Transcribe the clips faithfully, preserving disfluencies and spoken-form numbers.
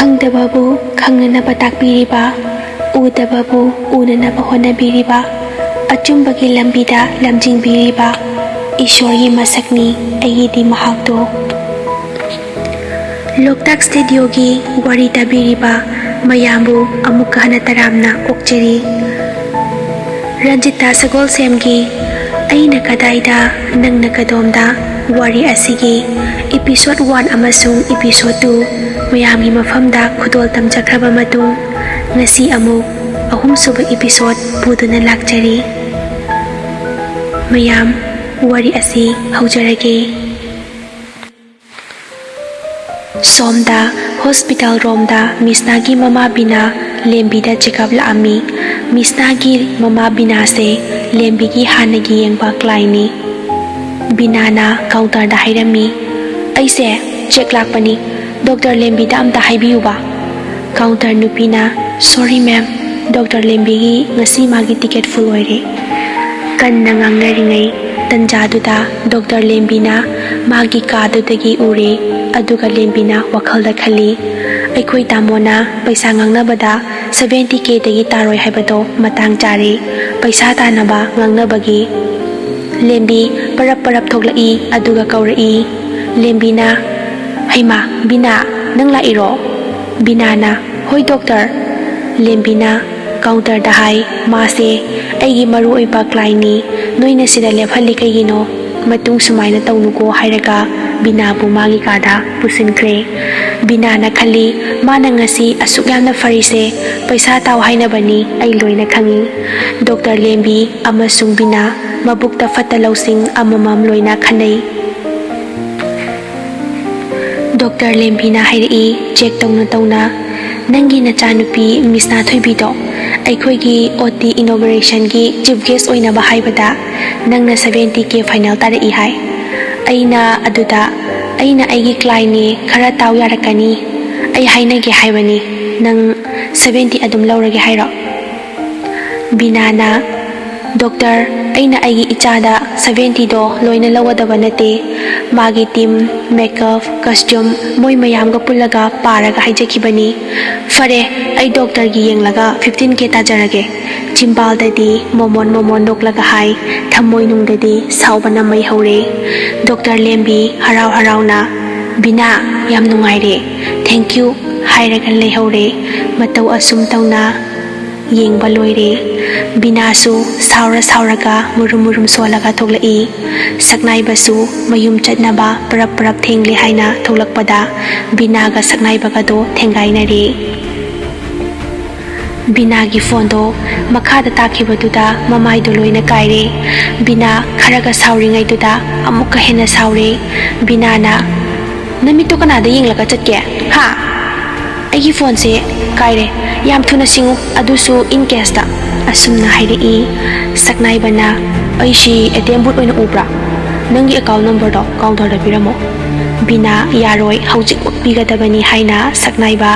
ꯈꯪꯗꯕꯕꯨ ꯈꯪꯅꯅꯕ ꯇꯥꯛꯄꯤꯔꯤꯕ, ꯎꯗꯕꯕꯨ ꯎꯅꯅꯕ ꯍꯣꯠꯅꯕꯤꯔꯤꯕ, ꯑꯆꯨꯝꯕꯒꯤ ꯂꯝꯕꯤꯗ ꯂꯝꯖꯤꯡꯕꯤꯔꯤꯕ ꯏꯁꯣꯔꯒꯤ ꯃꯁꯛꯅꯤ ꯑꯩꯒꯤꯗꯤ ꯃꯍꯥꯛꯇꯣ꯫ ꯂꯣꯛꯇꯥꯛ ꯁ꯭ꯇꯨꯗꯤꯑꯣꯒꯤ ꯋꯥꯔꯤ ꯇꯥꯕꯤꯔꯤꯕ ꯃꯌꯥꯝꯕꯨ ꯑꯃꯨꯛꯀ ꯍꯟꯅ ꯇꯔꯥꯝꯅ ꯑꯣꯛꯆꯔꯤ꯫ ꯔꯟꯖꯤꯇꯥ ꯁꯒꯣꯜꯁꯦꯝꯒꯤ "ꯑꯩꯅ ꯀꯗꯥꯏꯗ ꯅꯪꯅ ꯀꯗꯣꯝꯗ" ꯋꯥꯔꯤ ꯑꯁꯤꯒꯤ episode one ꯑꯃꯁꯨꯡ episode two ꯃꯌꯥꯝꯒꯤ ꯃꯐꯝꯗ ꯈꯨꯗꯣꯜ ꯇꯝꯖꯈ꯭ꯔꯕ ꯃꯇꯨꯡ, ꯉꯁꯤ ꯑꯃꯨꯛ ꯑꯍꯨꯝꯁꯨꯕ episode ꯄꯨꯗꯨꯅ ꯂꯥꯛꯆꯔꯤ꯫ ꯃꯌꯥꯝ, ꯋꯥꯔꯤ ꯑꯁꯤ ꯍꯧꯖꯔꯒꯦ꯫ ꯁꯣꯝꯗ ꯍꯣꯁꯄꯤꯇꯥꯜ ꯔꯣꯝꯗ ꯃꯤꯁꯅꯥꯒꯤ ꯃꯃꯥ ꯕꯤꯅꯥ ꯂꯦꯝꯕꯤꯗ ꯆꯦꯛꯑꯞ ꯂꯥꯛꯑꯝꯃꯤ꯫ ꯃꯤꯁꯅꯥꯒꯤ ꯃꯃꯥ ꯕꯤꯅꯥꯁꯦ ꯂꯦꯝꯕꯤꯒꯤ ꯍꯥꯟꯅꯒꯤ ꯌꯦꯡꯕ ꯀ꯭ꯂꯥꯏꯟꯅꯤ꯫ ꯕꯤꯅꯥꯅ ꯀꯥꯎꯟꯇꯔꯗ ꯍꯥꯏꯔꯝꯃꯤ, "ꯑꯩꯁꯦ ꯆꯦꯛ ꯂꯥꯛꯄꯅꯤ, ꯗꯣꯛꯇꯔ ꯂꯦꯝꯕꯤꯗ ꯑꯝꯇ ꯍꯥꯏꯕꯤꯌꯨꯕ꯫" ꯀꯥꯎꯟꯇꯔ ꯅꯨꯄꯤꯅ, "ꯁꯣꯔꯤ ꯃꯦꯝ, ꯗꯣꯛꯇꯔ ꯂꯦꯝꯕꯤꯒꯤ ꯉꯁꯤ ꯃꯥꯒꯤ ꯇꯤꯀꯦꯠ ꯐꯨꯜ ꯑꯣꯏꯔꯦ꯫" ꯀꯟꯅ ꯉꯥꯡꯅꯔꯤꯉꯩ ꯇꯟꯖꯥꯗꯨꯗ ꯗꯣꯛꯇꯔ ꯂꯦꯝꯕꯤꯅ ꯃꯥꯒꯤ ꯀꯥꯗꯨꯗꯒꯤ ꯎꯔꯦ꯫ ꯑꯗꯨꯒ ꯂꯦꯝꯕꯤꯅ ꯋꯥꯈꯜꯗ ꯈꯜꯂꯤ, "ꯑꯩꯈꯣꯏ ꯇꯥꯃꯣꯅ ꯄꯩꯁꯥ ꯉꯥꯡꯅꯕꯗ seventy K ꯗꯒꯤ ꯇꯥꯔꯣꯏ ꯍꯥꯏꯕꯗꯣ ꯃꯇꯥꯡ ꯆꯥꯔꯦ꯫ ꯄꯩꯁꯥ ꯇꯥꯅꯕ ꯉꯥꯡꯅꯕꯒꯤ꯫" ꯂꯦꯝꯕꯤ ꯄꯔꯞ ꯄꯔꯞ ꯊꯣꯛꯂꯛꯏ, ꯑꯗꯨꯒ ꯀꯧꯔꯛꯏ꯫ ꯂꯦꯝꯕꯤꯅ, "ꯍꯩꯃꯥ, ꯕꯤꯅꯥ, ꯅꯪ ꯂꯥꯛꯏꯔꯣ?" ꯕꯤꯅꯥꯅ, "ꯍꯣꯏ ꯗꯣꯛꯇꯔ꯫" ꯂꯦꯝꯕꯤꯅ ꯀꯥꯎꯟꯇꯔꯗ ꯍꯥꯏ, "ꯃꯥꯁꯦ ꯑꯩꯒꯤ ꯃꯔꯨ ꯑꯣꯏꯕ ꯀ꯭ꯂꯥꯏꯟꯅꯤ, ꯅꯣꯏꯅ ꯁꯤꯗ ꯂꯦꯞꯍꯜꯂꯤ ꯀꯩꯒꯤꯅꯣ? ꯃꯇꯨꯡ ꯁꯨꯃꯥꯏꯅ ꯇꯧꯅꯨꯀꯣ" ꯍꯥꯏꯔꯒ ꯕꯤꯅꯥꯕꯨ ꯃꯥꯒꯤ ꯀꯥꯗ ꯄꯨꯁꯤꯟꯈ꯭ꯔꯦ꯫ ꯕꯤꯅꯥꯅ ꯈꯜꯂꯤ, "ꯃꯥꯅ ꯉꯁꯤ ꯑꯁꯨꯛ ꯌꯥꯝꯅ ꯐꯔꯤꯁꯦ ꯄꯩꯁꯥ ꯇꯥꯎ ꯍꯥꯏꯅꯕꯅꯤ, ꯑꯩ ꯂꯣꯏꯅ ꯈꯪꯉꯤ꯫" ꯗꯣꯛꯇꯔ ꯂꯦꯝꯕꯤ ꯑꯃꯁꯨꯡ ꯕꯤꯅꯥ ꯃꯕꯨꯛꯇ ꯐꯠꯇ ꯂꯧꯁꯤꯡ ꯑꯃꯃꯝ ꯂꯣꯏꯅ ꯈꯟꯅꯩ꯫ ꯗꯣꯛꯇꯔ ꯂꯦꯝꯕꯤꯅ ꯍꯥꯏꯔꯛꯏ, ꯆꯦꯛ ꯇꯧꯅ ꯇꯧꯅ, "ꯅꯪꯒꯤ ꯅꯆꯥꯅꯨꯄꯤ ꯃꯤꯁꯅꯥ ꯊꯣꯏꯕꯤꯗꯣ ꯑꯩꯈꯣꯏꯒꯤ OT inauguration ꯒꯤ chief guest ꯑꯣꯏꯅꯕ ꯍꯥꯏꯕꯗ ꯅꯪꯅ seventy K final ꯇꯥꯔꯛꯏ ꯍꯥꯏ꯫ ꯑꯩꯅ ꯑꯗꯨꯗ, ꯑꯩꯅ ꯑꯩꯒꯤ ꯀ꯭ꯂꯥꯏꯟꯅꯦ, ꯈꯔ ꯇꯥꯎ ꯌꯥꯔꯛꯀꯅꯤ, ꯑꯩ ꯍꯥꯏꯅꯒꯦ ꯍꯥꯏꯕꯅꯤ, ꯅꯪ seventy ꯑꯗꯨꯝ ꯂꯧꯔꯒꯦ ꯍꯥꯏꯔꯣ?" ꯕꯤꯅꯥꯅ, ꯗꯣꯛꯇꯔ, ꯑꯩꯅ ꯑꯩꯒꯤ ꯏꯆꯥꯗ ꯁꯚꯦꯟꯇꯤꯗꯣ ꯂꯣꯏꯅ ꯂꯧꯒꯗꯕ ꯅꯠꯇꯦ꯫ ꯃꯥꯒꯤ ꯇꯤꯝ, ꯃꯦꯀꯞ, ꯀꯁꯇ꯭ꯌꯨꯝ, ꯃꯣꯏ ꯃꯌꯥꯝꯒ ꯄꯨꯜꯂꯒ ꯄꯥꯔꯒ ꯍꯥꯏꯖꯈꯤꯕꯅꯤ꯫ ꯐꯔꯦ, ꯑꯩ ꯗꯣꯛꯇꯔꯒꯤ ꯌꯦꯡꯂꯒ ꯐꯤꯐꯇꯤꯟ ꯀꯦ ꯇꯥꯖꯔꯒꯦ꯫ ꯆꯤꯝꯕꯥꯜꯗꯗꯤ ꯃꯣꯃꯣꯟ ꯃꯣꯃꯣꯟ ꯅꯣꯛꯂꯒ ꯍꯥꯏ, ꯊꯃꯣꯏꯅꯨꯡꯗꯗꯤ ꯁꯥꯎꯕꯅ ꯃꯩ ꯍꯧꯔꯦ꯫ ꯗꯣꯛꯇꯔ ꯂꯦꯝꯕꯤ ꯍꯔꯥꯎ ꯍꯔꯥꯎꯅ, "ꯕꯤꯅꯥ, ꯌꯥꯝ ꯅꯨꯡꯉꯥꯏꯔꯦ, thank you" ꯍꯥꯏꯔꯒ ꯂꯩꯍꯧꯔꯦ꯫ ꯃꯇꯧ ꯑꯁꯨꯝ ꯇꯧꯅ ꯌꯦꯡꯕ ꯂꯣꯏꯔꯦ꯫ ꯕꯤꯅꯥꯁꯨ ꯁꯥꯎꯔ ꯁꯥꯎꯔꯒ ꯃꯨꯔꯨꯝ ꯃꯨꯔꯨꯝ ꯁꯣꯜꯂꯒ ꯊꯣꯛꯂꯛꯏ꯫ ꯁꯛꯅꯥꯏꯕꯁꯨ ꯃꯌꯨꯝ ꯆꯠꯅꯕ ꯄꯔꯞ ꯄꯔꯞ ꯊꯦꯡꯂꯦ ꯍꯥꯏꯅ ꯊꯣꯛꯂꯛꯄꯗ ꯕꯤꯅꯥꯒ ꯁꯛꯅꯥꯏꯕꯒꯗꯣ ꯊꯦꯡꯒꯥꯏꯅꯔꯦ꯫ ꯕꯤꯅꯥꯒꯤ ꯐꯣꯟꯗꯣ ꯃꯈꯥꯗ ꯇꯥꯈꯤꯕꯗꯨꯗ ꯃꯃꯥꯏꯗꯣ ꯂꯣꯏꯅ ꯀꯥꯏꯔꯦ꯫ ꯕꯤꯅꯥ ꯈꯔꯒ ꯁꯥꯎꯔꯤꯉꯩꯗꯨꯗ ꯑꯃꯨꯛꯀ ꯍꯦꯟꯅ ꯁꯥꯎꯔꯦ꯫ ꯕꯤꯅꯥꯅ, "ꯅꯃꯤꯠꯇꯣ ꯀꯅꯥꯗ ꯌꯦꯡꯂꯒ ꯆꯠꯀꯦ? ꯍꯥ? ꯑꯩꯒꯤ ꯐꯣꯟꯁꯦ ꯀꯥꯏꯔꯦ꯫ ꯌꯥꯝ ꯊꯨꯅ ꯁꯤꯡꯉꯨ, ꯑꯗꯨꯁꯨ ꯏꯟ ꯀꯦꯁꯇ", ꯑꯁꯨꯝꯅ ꯍꯥꯏꯔꯛꯏ꯫ ꯁꯛꯅꯥꯏꯕꯅ, "ꯑꯩꯁꯤ ꯑꯦ ꯇꯤ ꯑꯦꯝ ꯕꯨꯠ ꯑꯣꯏꯅ ꯎꯕ꯭ꯔꯥ? ꯅꯪꯒꯤ ꯑꯦꯀꯥꯎꯟ ꯅꯝꯕꯔꯗꯣ ꯀꯥꯎꯟꯇꯔꯗ ꯄꯤꯔꯝꯃꯣ꯫" ꯕꯤꯅꯥ, "ꯌꯥꯔꯣꯏ, ꯍꯧꯖꯤꯛꯃꯛ ꯄꯤꯒꯗꯕꯅꯤ" ꯍꯥꯏꯅ ꯁꯛꯅꯥꯏꯕ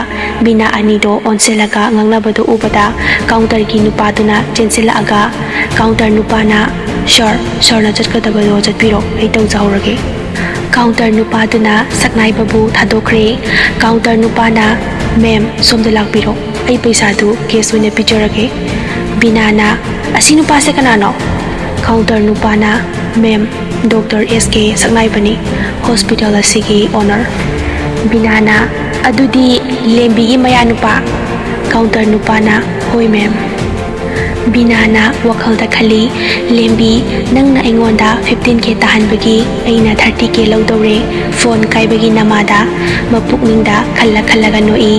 ꯕꯤꯅꯥ ꯑꯅꯤꯗꯣ ꯑꯣꯟꯁꯤꯜꯂꯒ ꯉꯥꯡꯅꯕꯗꯨ ꯎꯕꯗ ꯀꯥꯎꯟꯇꯔꯒꯤ ꯅꯨꯄꯥꯗꯨꯅ ꯆꯦꯟꯁꯤꯜꯂꯛꯑꯒ ꯀꯥꯎꯟꯇꯔ ꯅꯨꯄꯥꯅ, "ꯁꯥꯔ, ꯁꯥꯔꯅ ꯆꯠꯀꯗꯕꯗꯣ ꯆꯠꯄꯤꯔꯣ, ꯑꯩ ꯇꯧꯖꯍꯧꯔꯒꯦ꯫" ꯀꯥꯎꯟꯇꯔ ꯅꯨꯄꯥꯗꯨꯅ ꯁꯛꯅꯥꯏꯕꯕꯨ ꯊꯥꯗꯣꯛꯈ꯭ꯔꯦ꯫ ꯀꯥꯎꯟꯇꯔ ꯅꯨꯄꯥꯅ, "ꯃꯦꯝ, ꯁꯣꯝꯗ ꯂꯥꯛꯄꯤꯔꯣ, ꯑꯩ ꯄꯩꯁꯥꯗꯨ ꯀꯦꯁ ꯑꯣꯏꯅ ꯄꯤꯖꯔꯒꯦ꯫" ꯕꯤꯅꯥꯅ, "ꯑꯁꯤ ꯅꯨꯄꯥꯁꯦ ꯀꯅꯥꯅꯣ?" ꯀꯥꯎꯟꯇꯔ ꯅꯨꯄꯥꯅ, "ꯃꯦꯝ, ꯗꯣꯛꯇꯔ ꯑꯦꯁ ꯀꯦ ꯁꯛꯅꯥꯏꯕꯅꯤ, ꯍꯣꯁꯄꯤꯇꯥꯜ ꯑꯁꯤꯒꯤ ꯑꯣꯅꯔ꯫" ꯕꯤꯅꯥꯅ, "ꯑꯗꯨꯗꯤ ꯂꯦꯝꯕꯤꯒꯤ ꯃꯌꯥꯅꯨꯄꯥ?" ꯀꯥꯎꯟꯇꯔ ꯅꯨꯄꯥꯅ, "ꯍꯣꯏ ꯃꯦꯝ꯫" ꯕꯤꯅꯥꯅ ꯋꯥꯈꯜꯗ ꯈꯜꯂꯤ, "ꯂꯦꯝꯕꯤ, ꯅꯪꯅ ꯑꯩꯉꯣꯟꯗ ꯐꯤꯐꯇꯤꯟ ꯀꯦ ꯇꯥꯍꯟꯕꯒꯤ ꯑꯩꯅ ꯊꯥꯔꯇꯤ ꯀꯦ ꯂꯧꯗꯧꯔꯦ, ꯐꯣꯟ ꯀꯥꯏꯕꯒꯤ ꯅꯃꯥꯗ꯫" ꯃꯄꯨꯛꯅꯤꯡꯗ ꯈꯜꯂ ꯈꯜꯂꯒ ꯅꯣꯛꯏ꯫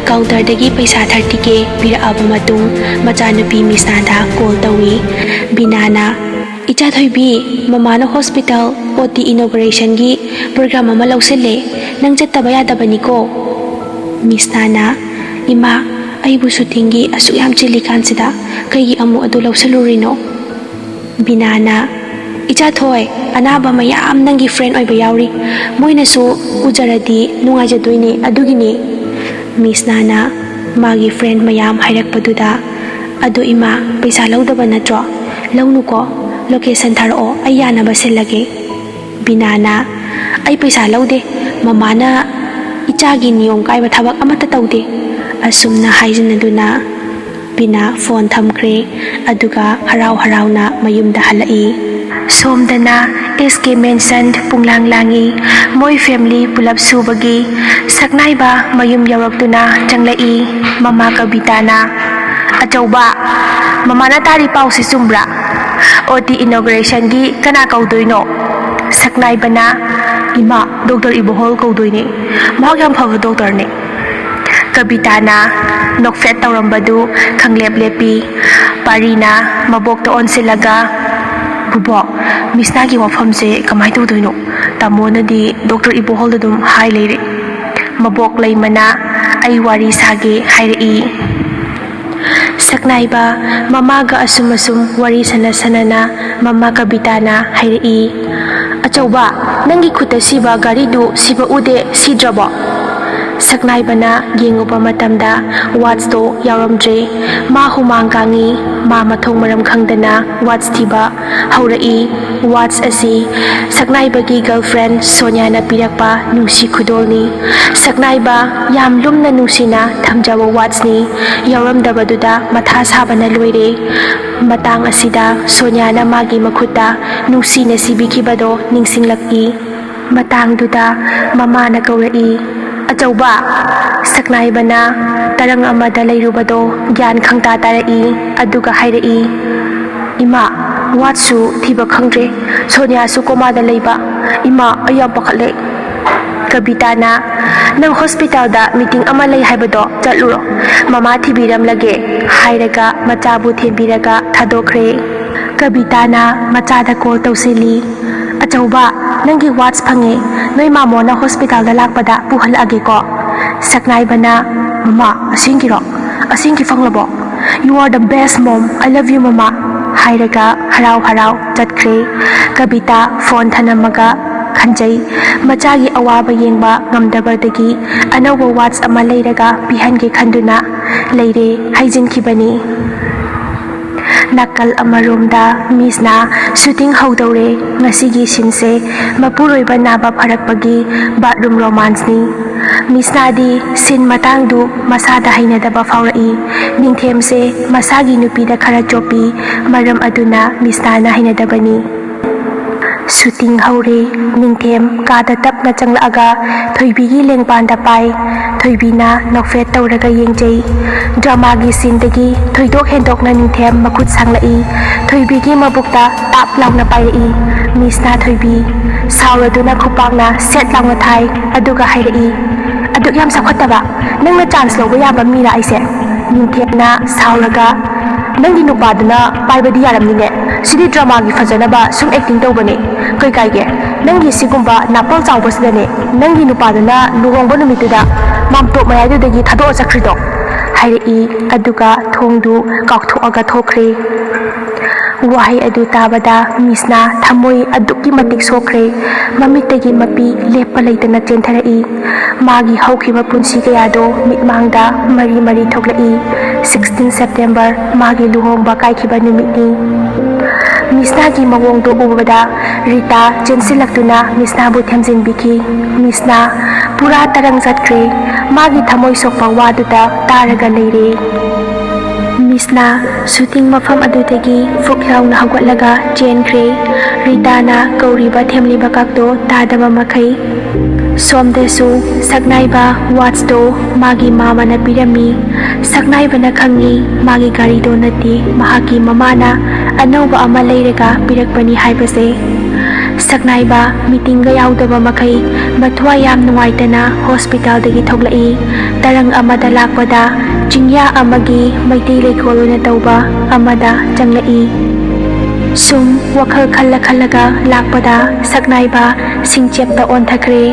ꯀꯥꯎꯟꯇꯔꯗꯒꯤ ꯄꯩꯁꯥ ꯊꯥꯔꯇꯤ ꯀꯦ ꯄꯤꯔꯛꯑꯕ ꯃꯇꯨꯡ ꯃꯆꯥꯅꯨꯄꯤ ꯃꯤꯁꯅꯥꯗ ꯀꯣꯜ ꯇꯧꯏ꯫ ꯕꯤꯅꯥꯅ, "ꯏꯆꯥ ꯊꯣꯏꯕꯤ, ꯃꯃꯥꯅ ꯍꯣꯁꯄꯤꯇꯥꯜ ꯑꯣ ꯇꯤ ꯏꯅꯣꯒ꯭ꯔꯦꯁꯟꯒꯤ ꯄ꯭ꯔꯣꯒ꯭ꯔꯥꯝ ꯑꯃ ꯂꯧꯁꯤꯜꯂꯦ, ꯅꯪ ꯆꯠꯇꯕ ꯌꯥꯗꯕꯅꯤꯀꯣ꯫" ꯃꯤꯁꯅꯥꯅ, "ꯏꯃꯥ, ꯑꯩꯕꯨ ꯁꯨꯇꯤꯡꯒꯤ ꯑꯁꯨꯛ ꯌꯥꯝ ꯆꯤꯜꯂꯤꯀꯥꯟꯁꯤꯗ ꯀꯩꯒꯤ ꯑꯃꯨꯛ ꯑꯗꯨ ꯂꯧꯁꯤꯜꯂꯨꯔꯤꯅꯣ?" ꯕꯤꯅꯥꯅ, "ꯏꯆꯥ ꯊꯣꯏ, ꯑꯅꯥꯕ ꯃꯌꯥꯝ ꯅꯪꯒꯤ ꯐ꯭ꯔꯦꯟ ꯑꯣꯏꯕ ꯌꯥꯎꯔꯤ, ꯃꯣꯏꯅꯁꯨ ꯎꯖꯔꯗꯤ ꯅꯨꯡꯉꯥꯏꯖꯗꯣꯏꯅꯦ, ꯑꯗꯨꯒꯤꯅꯦ꯫" ꯃꯤꯁꯅꯥꯅ ꯃꯥꯒꯤ ꯐ꯭ꯔꯦꯟ ꯃꯌꯥꯝ ꯍꯥꯏꯔꯛꯄꯗꯨꯗ, "ꯑꯗꯣ ꯏꯃꯥ, ꯄꯩꯁꯥ ꯂꯧꯗꯕ ꯅꯠꯇ꯭ꯔꯣ? "ꯂꯧꯅꯨꯀꯣ, location ꯊꯥꯔꯛꯑꯣ, ꯑꯩ ꯌꯥꯅꯕ ꯁꯤꯜꯂꯒꯦ꯫" ꯕꯤꯅꯥꯅ, "ꯑꯩ ꯄꯩꯁꯥ ꯂꯧꯗꯦ, ꯃꯃꯥꯅ ꯏꯆꯥꯒꯤ ꯅꯤꯌꯣꯝ ꯀꯥꯏꯕ ꯊꯕꯛ ꯑꯃꯠꯇ ꯇꯧꯗꯦ꯫" ꯑꯁꯨꯝꯅ ꯍꯥꯏꯖꯤꯟꯅꯗꯨꯅ ꯕꯤꯅꯥ phone ꯊꯝꯈ꯭ꯔꯦ꯫ ꯑꯗꯨꯒ ꯍꯔꯥꯎ ꯍꯔꯥꯎꯅ ꯃꯌꯨꯝꯗ ꯍꯜꯂꯛꯏ꯫ ꯁꯣꯝꯗꯅ S K Mansion ꯄꯨꯡꯂꯥꯡ ꯂꯥꯡꯏ꯫ ꯃꯣꯏ family ꯄꯨꯂꯞ ꯁꯨꯕꯒꯤ ꯁꯛꯅꯥꯏꯕ ꯃꯌꯨꯝ ꯌꯧꯔꯛꯇꯨꯅ ꯆꯪꯂꯛꯏ꯫ ꯃꯃꯥ ꯀꯕꯤꯇꯥꯅ, "ꯑꯆꯧꯕ, ꯃꯃꯥꯅ ꯇꯥꯔꯤ ꯄꯥꯎꯁꯤ ꯆꯨꯝꯕ꯭ꯔꯥ? O T inaugurationꯒꯤ ꯀꯅꯥ ꯀꯧꯗꯣꯏꯅꯣ?" ꯁꯛꯅꯥꯏꯕꯅ, "ꯏꯃꯥ, Doctor ꯏꯕꯣꯍꯣꯜ ꯀꯧꯗꯣꯏꯅꯦ꯫ ꯃꯍꯥꯛ ꯌꯥꯝ ꯐꯕ doctorꯅꯦ꯫" ꯀꯕꯤꯇꯥꯅ ꯅꯣꯛꯐꯦꯠ ꯇꯧꯔꯝꯕꯗꯨ ꯈꯪꯂꯦꯞ ꯂꯦꯞꯄꯤ꯫ ꯄꯥꯔꯤꯅ ꯃꯕꯣꯛꯇ ꯑꯣꯟꯁꯤꯜꯂꯒ, "ꯕꯨꯕꯣꯛ, ꯃꯤꯁꯅꯥꯒꯤ ꯋꯥꯐꯝꯁꯦ ꯀꯃꯥꯏ ꯇꯧꯗꯣꯏꯅꯣ? ꯇꯥꯃꯣꯅꯗꯤ Doctor ꯏꯕꯣꯍꯣꯜꯗ ꯑꯗꯨꯝ ꯍꯥꯏ ꯂꯩꯔꯦ꯫" ꯃꯕꯣꯛ ꯂꯩꯃꯅ, "ꯑꯩ ꯋꯥꯔꯤ ꯁꯥꯒꯦ" ꯍꯥꯏꯔꯛꯏ꯫ ꯁꯛꯅꯥꯏꯕ ꯃꯃꯥꯒ ꯑꯁꯨꯝ ꯑꯁꯨꯝ ꯋꯥꯔꯤ ꯁꯥꯟꯅ ꯁꯥꯟꯅꯅ ꯃꯃꯥ ꯀꯕꯤꯇꯥꯅ ꯍꯥꯏꯔꯛꯏ, "ꯑꯆꯧꯕ, ꯅꯪꯒꯤ ꯈꯨꯠꯇ ꯁꯤꯕ ꯘꯔꯤꯗꯨ ꯁꯤꯕ ꯎꯗꯦ, ꯁꯤꯗ꯭ꯔꯕꯣ?" ꯁꯛꯅꯥꯏꯕꯅ ꯌꯦꯡꯉꯨꯕ ꯃꯇꯝꯗ watchꯇꯣ ꯌꯥꯎꯔꯝꯗ꯭ꯔꯦ꯫ ꯃꯥ ꯍꯨꯃꯥꯡ ꯀꯥꯡꯉꯤ꯫ ꯃꯥ ꯃꯊꯣꯡ ꯃꯔꯝ ꯈꯪꯗꯅ watch ꯊꯤꯕ ꯍꯧꯔꯛꯏ꯫ Watch ꯑꯁꯤ ꯁꯛꯅꯥꯏꯕꯒꯤ girlfriend ꯁꯣꯅꯤꯌꯥꯅ ꯄꯤꯔꯛꯄ ꯅꯨꯡꯁꯤ ꯈꯨꯗꯣꯜꯅꯤ꯫ ꯁꯛꯅꯥꯏꯕ ꯌꯥꯝ ꯂꯨꯝꯅ ꯅꯨꯡꯁꯤꯅ ꯊꯝꯖꯕ watchꯅꯤ꯫ ꯌꯥꯎꯔꯝꯗꯕꯗꯨꯗ ꯃꯊꯥ ꯁꯥꯕꯅ ꯂꯣꯏꯔꯦ꯫ ꯃꯇꯥꯡ ꯑꯁꯤꯗ ꯁꯣꯅꯤꯌꯥꯅ ꯃꯥꯒꯤ ꯃꯈꯨꯠꯇ ꯅꯨꯡꯁꯤꯅ ꯁꯤꯕꯤꯈꯤꯕꯗꯣ ꯅꯤꯡꯁꯤꯡꯂꯛꯏ꯫ ꯃꯇꯥꯡꯗꯨꯗ ꯃꯃꯥꯅ ꯀꯧꯔꯛꯏ, "ꯑꯆꯧꯕ!" ꯁꯛꯅꯥꯏꯕꯅ ꯇꯔꯪ ꯑꯃꯗ ꯂꯩꯔꯨꯕꯗꯣ ꯒ꯭ꯌꯥꯟ ꯈꯪꯇꯥ ꯇꯥꯔꯛꯏ꯫ ꯑꯗꯨꯒ ꯍꯥꯏꯔꯛꯏ, "ꯏꯃꯥ, watchꯁꯨ ꯊꯤꯕ ꯈꯪꯗ꯭ꯔꯦ, ꯁꯣꯅꯤꯌꯥꯁꯨ comaꯗ ꯂꯩꯕ꯫ ꯏꯃꯥ, ꯑꯩ ꯌꯥꯝ ꯄꯥꯈꯠꯂꯦ꯫" ꯀꯕꯤꯇꯥꯅ, "ꯅꯪ hospitalꯗ meeting ꯑꯃ ꯂꯩ ꯍꯥꯏꯕꯗꯣ ꯆꯠꯂꯨꯔꯣ, ꯃꯃꯥ ꯊꯤꯕꯤꯔꯝꯂꯒꯦ" ꯍꯥꯏꯔꯒ ꯃꯆꯥꯕꯨ ꯊꯦꯝꯕꯤꯔꯒ ꯊꯥꯗꯣꯛꯈ꯭ꯔꯦ꯫ ꯀꯕꯤꯇꯥꯅ ꯃꯆꯥꯗ call ꯇꯧꯁꯤꯜꯂꯤ꯫ "ꯑꯆꯧꯕ, ꯅꯪꯒꯤ watch ꯐꯪꯉꯦ꯫ ꯅꯣꯏ ꯃꯥꯃꯣꯅ hospitalꯗ ꯂꯥꯛꯄꯗ ꯄꯨꯍꯜꯂꯛꯑꯒꯦꯀꯣ꯫" ꯁꯛꯅꯥꯏꯕꯅ, "ꯃꯃꯥ, ꯑꯁꯦꯡꯒꯤꯔꯣ? ꯑꯁꯦꯡꯒꯤ ꯐꯪꯂꯕꯣ? You are the best mom. I love you, ꯃꯃꯥ," ꯍꯥꯏꯔꯒ ꯍꯔꯥꯎ ꯍꯔꯥꯎ ꯆꯠꯈ꯭ꯔꯦ꯫ ꯀꯕꯤꯇꯥ phone ꯊꯅꯝꯃꯒ ꯈꯟꯖꯩ꯫ ꯃꯆꯥꯒꯤ ꯑꯋꯥꯕ ꯌꯦꯡꯕ ꯉꯝꯗꯕꯗꯒꯤ ꯑꯅꯧꯕ watch ꯑꯃ ꯂꯩꯔꯒ ꯄꯤꯍꯟꯒꯦ ꯈꯟꯗꯨꯅ ꯂꯩꯔꯦ ꯍꯥꯏꯖꯤꯟꯈꯤꯕꯅꯤ꯫ ꯅꯥꯀꯜ ꯑꯃꯔꯣꯝꯗ ꯃꯤꯁꯅ ꯁꯨꯇꯤꯡ ꯍꯧꯗꯧꯔꯦ꯫ ꯉꯁꯤꯒꯤ ꯁꯤꯟꯁꯦ ꯃꯄꯨꯔꯣꯏꯕ ꯅꯥꯕ ꯐꯔꯛꯄꯒꯤ ꯕꯥꯠꯔꯨꯝ ꯔꯣꯃꯥꯟꯁꯅꯤ꯫ ꯃꯤꯁꯅꯥꯗꯤ ꯁꯤꯟ ꯃꯇꯥꯡꯗꯨ ꯃꯁꯥꯗ ꯍꯩꯅꯗꯕ ꯐꯥꯎꯔꯛꯏ꯫ ꯅꯤꯡꯊꯦꯝꯁꯦ ꯃꯁꯥꯒꯤ ꯅꯨꯄꯤꯗ ꯈꯔ ꯆꯣꯞꯄꯤ꯫ ꯃꯔꯝ ꯑꯗꯨꯅ ꯃꯤꯁꯅꯥꯅ ꯍꯩꯅꯗꯕꯅꯤ꯫ ꯁꯨꯇꯤꯡ ꯍꯧꯔꯦ꯫ ꯅꯤꯡꯊꯦꯝ ꯀꯥꯗ ꯇꯞꯅ ꯆꯪꯂꯛꯑꯒ ꯊꯣꯏꯕꯤꯒꯤ ꯂꯦꯡꯕꯥꯟꯗ ꯄꯥꯏ꯫ ꯊꯣꯏꯕꯤꯅ ꯅꯣꯛꯐꯦꯠ ꯇꯧꯔꯒ ꯌꯦꯡꯖꯩ꯫ ꯗ꯭ꯔꯃꯥꯒꯤ ꯁꯤꯟꯗꯒꯤ ꯊꯣꯏꯗꯣꯛ ꯍꯦꯟꯗꯣꯛꯅ ꯅꯤꯡꯊꯦꯝ ꯃꯈꯨꯠ ꯁꯥꯡꯂꯛꯏ꯫ ꯊꯣꯏꯕꯤꯒꯤ ꯃꯕꯨꯛꯇ ꯇꯥꯞ ꯂꯥꯎꯅ ꯄꯥꯏꯔꯛꯏ꯫ ꯃꯤꯁꯅ ꯊꯣꯏꯕꯤ ꯁꯥꯎꯔꯗꯨꯅ ꯈꯨꯄꯥꯛꯅ ꯁꯦꯠ ꯂꯥꯎꯅ ꯊꯥꯏ꯫ ꯑꯗꯨꯒ ꯍꯥꯏꯔꯛꯏ, "ꯑꯗꯨꯛ ꯌꯥꯝ ꯆꯥꯎꯈꯠꯇꯕ ꯅꯪꯅ ꯆꯥꯟꯁ ꯂꯧꯕ ꯌꯥꯕ ꯃꯤꯔꯥ ꯑꯩꯁꯦ?" ꯅꯤꯡꯊꯦꯝꯅ ꯁꯥꯎꯔꯒ, "ꯅꯪꯒꯤ ꯅꯨꯄꯥꯗꯨꯅ ꯄꯥꯏꯕꯗꯤ ꯌꯥꯔꯝꯅꯤꯅꯦ꯫ ꯁꯤꯗꯤ ꯗ꯭ꯔꯃꯥꯒꯤ ꯐꯖꯅꯕ ꯁꯨꯝ ꯑꯦꯛꯇꯤꯡ ꯇꯧꯕꯅꯦ꯫ ꯀꯩ ꯀꯥꯏꯒꯦ? ꯅꯪꯒꯤ ꯁꯤꯒꯨꯝꯕ ꯅꯥꯄꯜ ꯆꯥꯎꯕꯁꯤꯗꯅꯦ ꯅꯪꯒꯤ ꯅꯨꯄꯥꯗꯨꯅ ꯂꯨꯍꯣꯡꯕ ꯅꯨꯃꯤꯠꯇꯨꯗ ꯃꯥꯝꯇꯣꯞ ꯃꯌꯥꯏꯗꯨꯗꯒꯤ ꯊꯥꯗꯣꯛꯑ ꯆꯠꯈ꯭ꯔꯤꯗꯣ?" ꯍꯥꯏꯔꯛꯏ꯫ ꯑꯗꯨꯒ ꯊꯣꯡꯗꯨ ꯀꯥꯎꯊꯣꯛꯑꯒ ꯊꯣꯛꯈ꯭ꯔꯦ꯫ ꯋꯥꯍꯩ ꯑꯗꯨ ꯇꯥꯕꯗ ꯃꯤꯁꯅ ꯊꯃꯣꯏ ꯑꯗꯨꯛꯀꯤ ꯃꯇꯤꯛ ꯁꯣꯛꯈ꯭ꯔꯦ꯫ ꯃꯃꯤꯠꯇꯒꯤ ꯃꯄꯤ ꯂꯦꯞꯄ ꯂꯩꯇꯅ ꯆꯦꯟꯊꯔꯛꯏ꯫ ꯃꯥꯒꯤ ꯍꯧꯈꯤꯕ ꯄꯨꯟꯁꯤ ꯀꯌꯥꯗꯣ ꯃꯤꯠꯃꯥꯡꯗ ꯃꯔꯤ ꯃꯔꯤ ꯊꯣꯛꯂꯛꯏ꯫ ꯁꯤꯛꯁꯇꯤꯟ ꯁꯦꯞꯇꯦꯝꯕꯔ ꯃꯥꯒꯤ ꯂꯨꯍꯣꯡꯕ ꯀꯥꯏꯈꯤꯕ ꯅꯨꯃꯤꯠꯅꯤ꯫ ꯃꯤꯁꯅꯥꯒꯤ ꯃꯑꯣꯡꯗꯣ ꯎꯕꯗ ꯔꯤꯇꯥ ꯆꯦꯟꯁꯤꯜꯂꯛꯇꯨꯅ ꯃꯤꯁꯅꯥꯕꯨ ꯊꯦꯝꯖꯤꯟꯕꯤꯈꯤ꯫ ꯃꯤꯁꯅꯥ ꯄꯨꯔꯥ ꯇꯔꯪ ꯆꯠꯈ꯭ꯔꯦ꯫ ꯃꯥꯒꯤ ꯊꯃꯣꯏ ꯁꯣꯛꯄ ꯋꯥꯗꯨꯗ ꯇꯥꯔꯒ ꯂꯩꯔꯦ꯫ ꯃꯤꯁꯅꯥ ꯁꯨꯇꯤꯡ ꯃꯐꯝ ꯑꯗꯨꯗꯒꯤ ꯐꯨꯛ ꯂꯥꯎꯅ ꯍꯧꯒꯠꯂꯒ ꯆꯦꯟꯈ꯭ꯔꯦ꯫ ꯔꯤꯇꯥꯅ ꯀꯧꯔꯤꯕ ꯊꯦꯝꯂꯤꯕ ꯀꯥꯛꯇꯣ ꯇꯥꯗꯕ ꯃꯈꯩ꯫ ꯁꯣꯝꯗꯁꯨ ꯁꯛꯅꯥꯏꯕ ꯋꯥꯠꯁꯇꯣ ꯃꯥꯒꯤ ꯃꯥꯃꯅ ꯄꯤꯔꯝꯃꯤ꯫ ꯁꯛꯅꯥꯏꯕꯅ ꯈꯪꯉꯤ ꯃꯥꯒꯤ ꯒꯥꯔꯤꯗꯣ ꯅꯠꯇꯦ, ꯃꯍꯥꯛꯀꯤ ꯃꯃꯥꯅ ꯑꯅꯧꯕ ꯑꯃ ꯂꯩꯔꯒ ꯄꯤꯔꯛꯄꯅꯤ ꯍꯥꯏꯕꯁꯦ꯫ ꯁꯛꯅꯥꯏꯕ ꯃꯤꯇꯤꯡꯒ ꯌꯥꯎꯗꯕ ꯃꯈꯩ ꯃꯊ꯭ꯋꯥꯏ ꯌꯥꯝ ꯅꯨꯡꯉꯥꯏꯇꯅ ꯍꯣꯁꯄꯤꯇꯥꯜꯗꯒꯤ ꯊꯣꯛꯂꯛꯏ꯫ ꯇꯔꯪ ꯑꯃꯗ ꯂꯥꯛꯄꯗ ꯆꯤꯡꯌꯥ ꯑꯃꯒꯤ ꯃꯩꯇꯩ ꯂꯩꯀꯣꯜ ꯑꯣꯏꯅ ꯇꯧꯕ ꯑꯃꯗ ꯆꯪꯂꯛꯏ꯫ ꯁꯨꯝ ꯋꯥꯈꯜ ꯈꯜꯂ ꯈꯜꯂꯒ ꯂꯥꯛꯄꯗ ꯁꯛꯅꯥꯏꯕ ꯁꯤꯡꯆꯦꯞꯇ ꯑꯣꯟꯊꯈ꯭ꯔꯦ꯫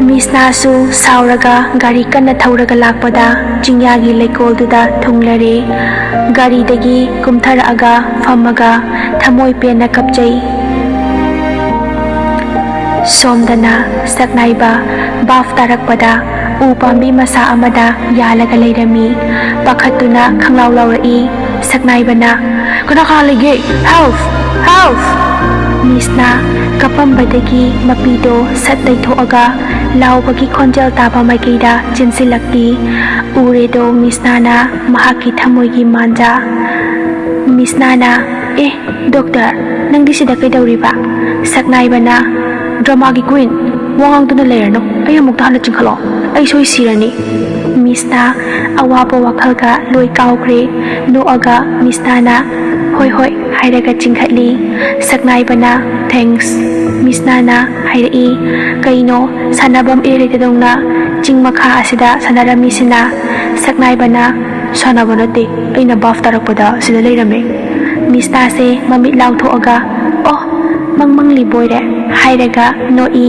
ꯃꯤꯁꯅꯥꯁꯨ ꯁꯥꯎꯔꯒ ꯒꯥꯔꯤ ꯀꯟꯅ ꯊꯧꯔꯒ ꯂꯥꯛꯄꯗ ꯆꯤꯡꯌꯥꯒꯤ ꯂꯩꯀꯣꯜꯗꯨꯗ ꯊꯨꯡꯂꯔꯦ꯫ ꯒꯥꯔꯤꯗꯒꯤ ꯀꯨꯝꯊꯔꯛꯑꯒ ꯐꯝꯃꯒ ꯊꯃꯣꯏ ꯄꯦꯟꯅ ꯀꯞꯆꯩ꯫ ꯁꯣꯝꯗꯅ ꯁꯛꯅꯥꯏꯕ ꯕꯥꯐ ꯇꯥꯔꯛꯄꯗ ꯎ ꯄꯥꯝꯕꯤ ꯃꯁꯥ ꯑꯃꯗ ꯌꯥꯜꯂꯒ ꯂꯩꯔꯝꯃꯤ꯫ ꯄꯥꯈꯠꯇꯨꯅ ꯈꯪꯂꯥꯎ ꯂꯥꯎꯔꯛꯏ꯫ ꯁꯛꯅꯥꯏꯕꯅ, "ꯀꯅꯥ ꯀꯅꯥ ꯂꯩꯒꯦ? Help! Help!" ꯃꯤꯁꯅ ꯀꯞꯄꯝꯕꯗꯒꯤ ꯃꯄꯤꯗꯣ ꯁꯠ ꯇꯩꯊꯣꯛꯑꯒ ꯂꯥꯎꯕꯒꯤ ꯈꯣꯟꯖꯦꯜ ꯇꯥꯕ ꯃꯥꯏꯀꯩꯗ ꯆꯦꯟꯁꯤꯜꯂꯛꯏ꯫ ꯎꯔꯦꯗꯣ ꯃꯤꯁꯅꯥꯅ ꯃꯍꯥꯛꯀꯤ ꯊꯃꯣꯏꯒꯤ ꯃꯥꯟꯖꯥ꯫ ꯃꯤꯁꯅꯥꯅ, "ꯑꯦ, ꯗꯣꯛꯇꯔ, ꯅꯪꯗꯤ ꯁꯤꯗ ꯀꯩꯗꯧꯔꯤꯕ?" ꯁꯛꯅꯥꯏꯕꯅ, "ꯗ꯭ꯔꯃꯥꯒꯤ ꯀ꯭ꯋꯤꯟ, ꯋꯥ ꯉꯥꯡꯗꯨꯅ ꯂꯩꯔꯅꯨ꯫ ꯑꯩ ꯑꯃꯨꯛꯇ ꯍꯥꯟꯅ ꯆꯤꯡꯈꯠꯂꯣ꯫ ꯑꯩ ꯁꯣꯏ ꯁꯤꯔꯅꯤ꯫" ꯃꯤꯁꯅ ꯑꯋꯥꯕ ꯋꯥꯈꯜꯒ ꯂꯣꯏ ꯀꯥꯎꯈ꯭ꯔꯦ꯫ ꯅꯣꯛꯑꯒ ꯃꯤꯁꯅꯥꯅ, "ꯍꯣꯏ, ꯍꯣꯏ" ꯍꯥꯏꯔꯒ ꯆꯤꯡꯈꯠꯂꯤ꯫ ꯁꯛꯅꯥꯏꯕꯅ, "Thanks꯫" ꯃꯤꯁꯅꯥꯅ ꯍꯥꯏꯔꯛꯏ, "ꯀꯩꯅꯣ, ꯁꯥꯟꯅꯐꯝ ꯏꯔꯩ ꯂꯩꯇꯗꯧꯅ ꯆꯤꯡ ꯃꯈꯥ ꯑꯁꯤꯗ ꯁꯥꯟꯅꯔꯝꯃꯤꯁꯤꯅ?" ꯁꯛꯅꯥꯏꯕꯅ, "ꯁꯥꯟꯅꯕ ꯅꯠꯇꯦ, ꯑꯩꯅ ꯕꯥꯐ ꯇꯥꯔꯛꯄꯗ ꯁꯤꯗ ꯂꯩꯔꯝꯃꯦ꯫" ꯃꯤꯁꯅꯥꯁꯦ ꯃꯃꯤꯠ ꯂꯥꯎꯊꯣꯛꯑꯒ, "ꯑꯣ, ꯃꯪ ꯃꯪꯂꯤꯕ ꯑꯣꯏꯔꯦ" ꯍꯥꯏꯔꯒ ꯅꯣꯛꯏ꯫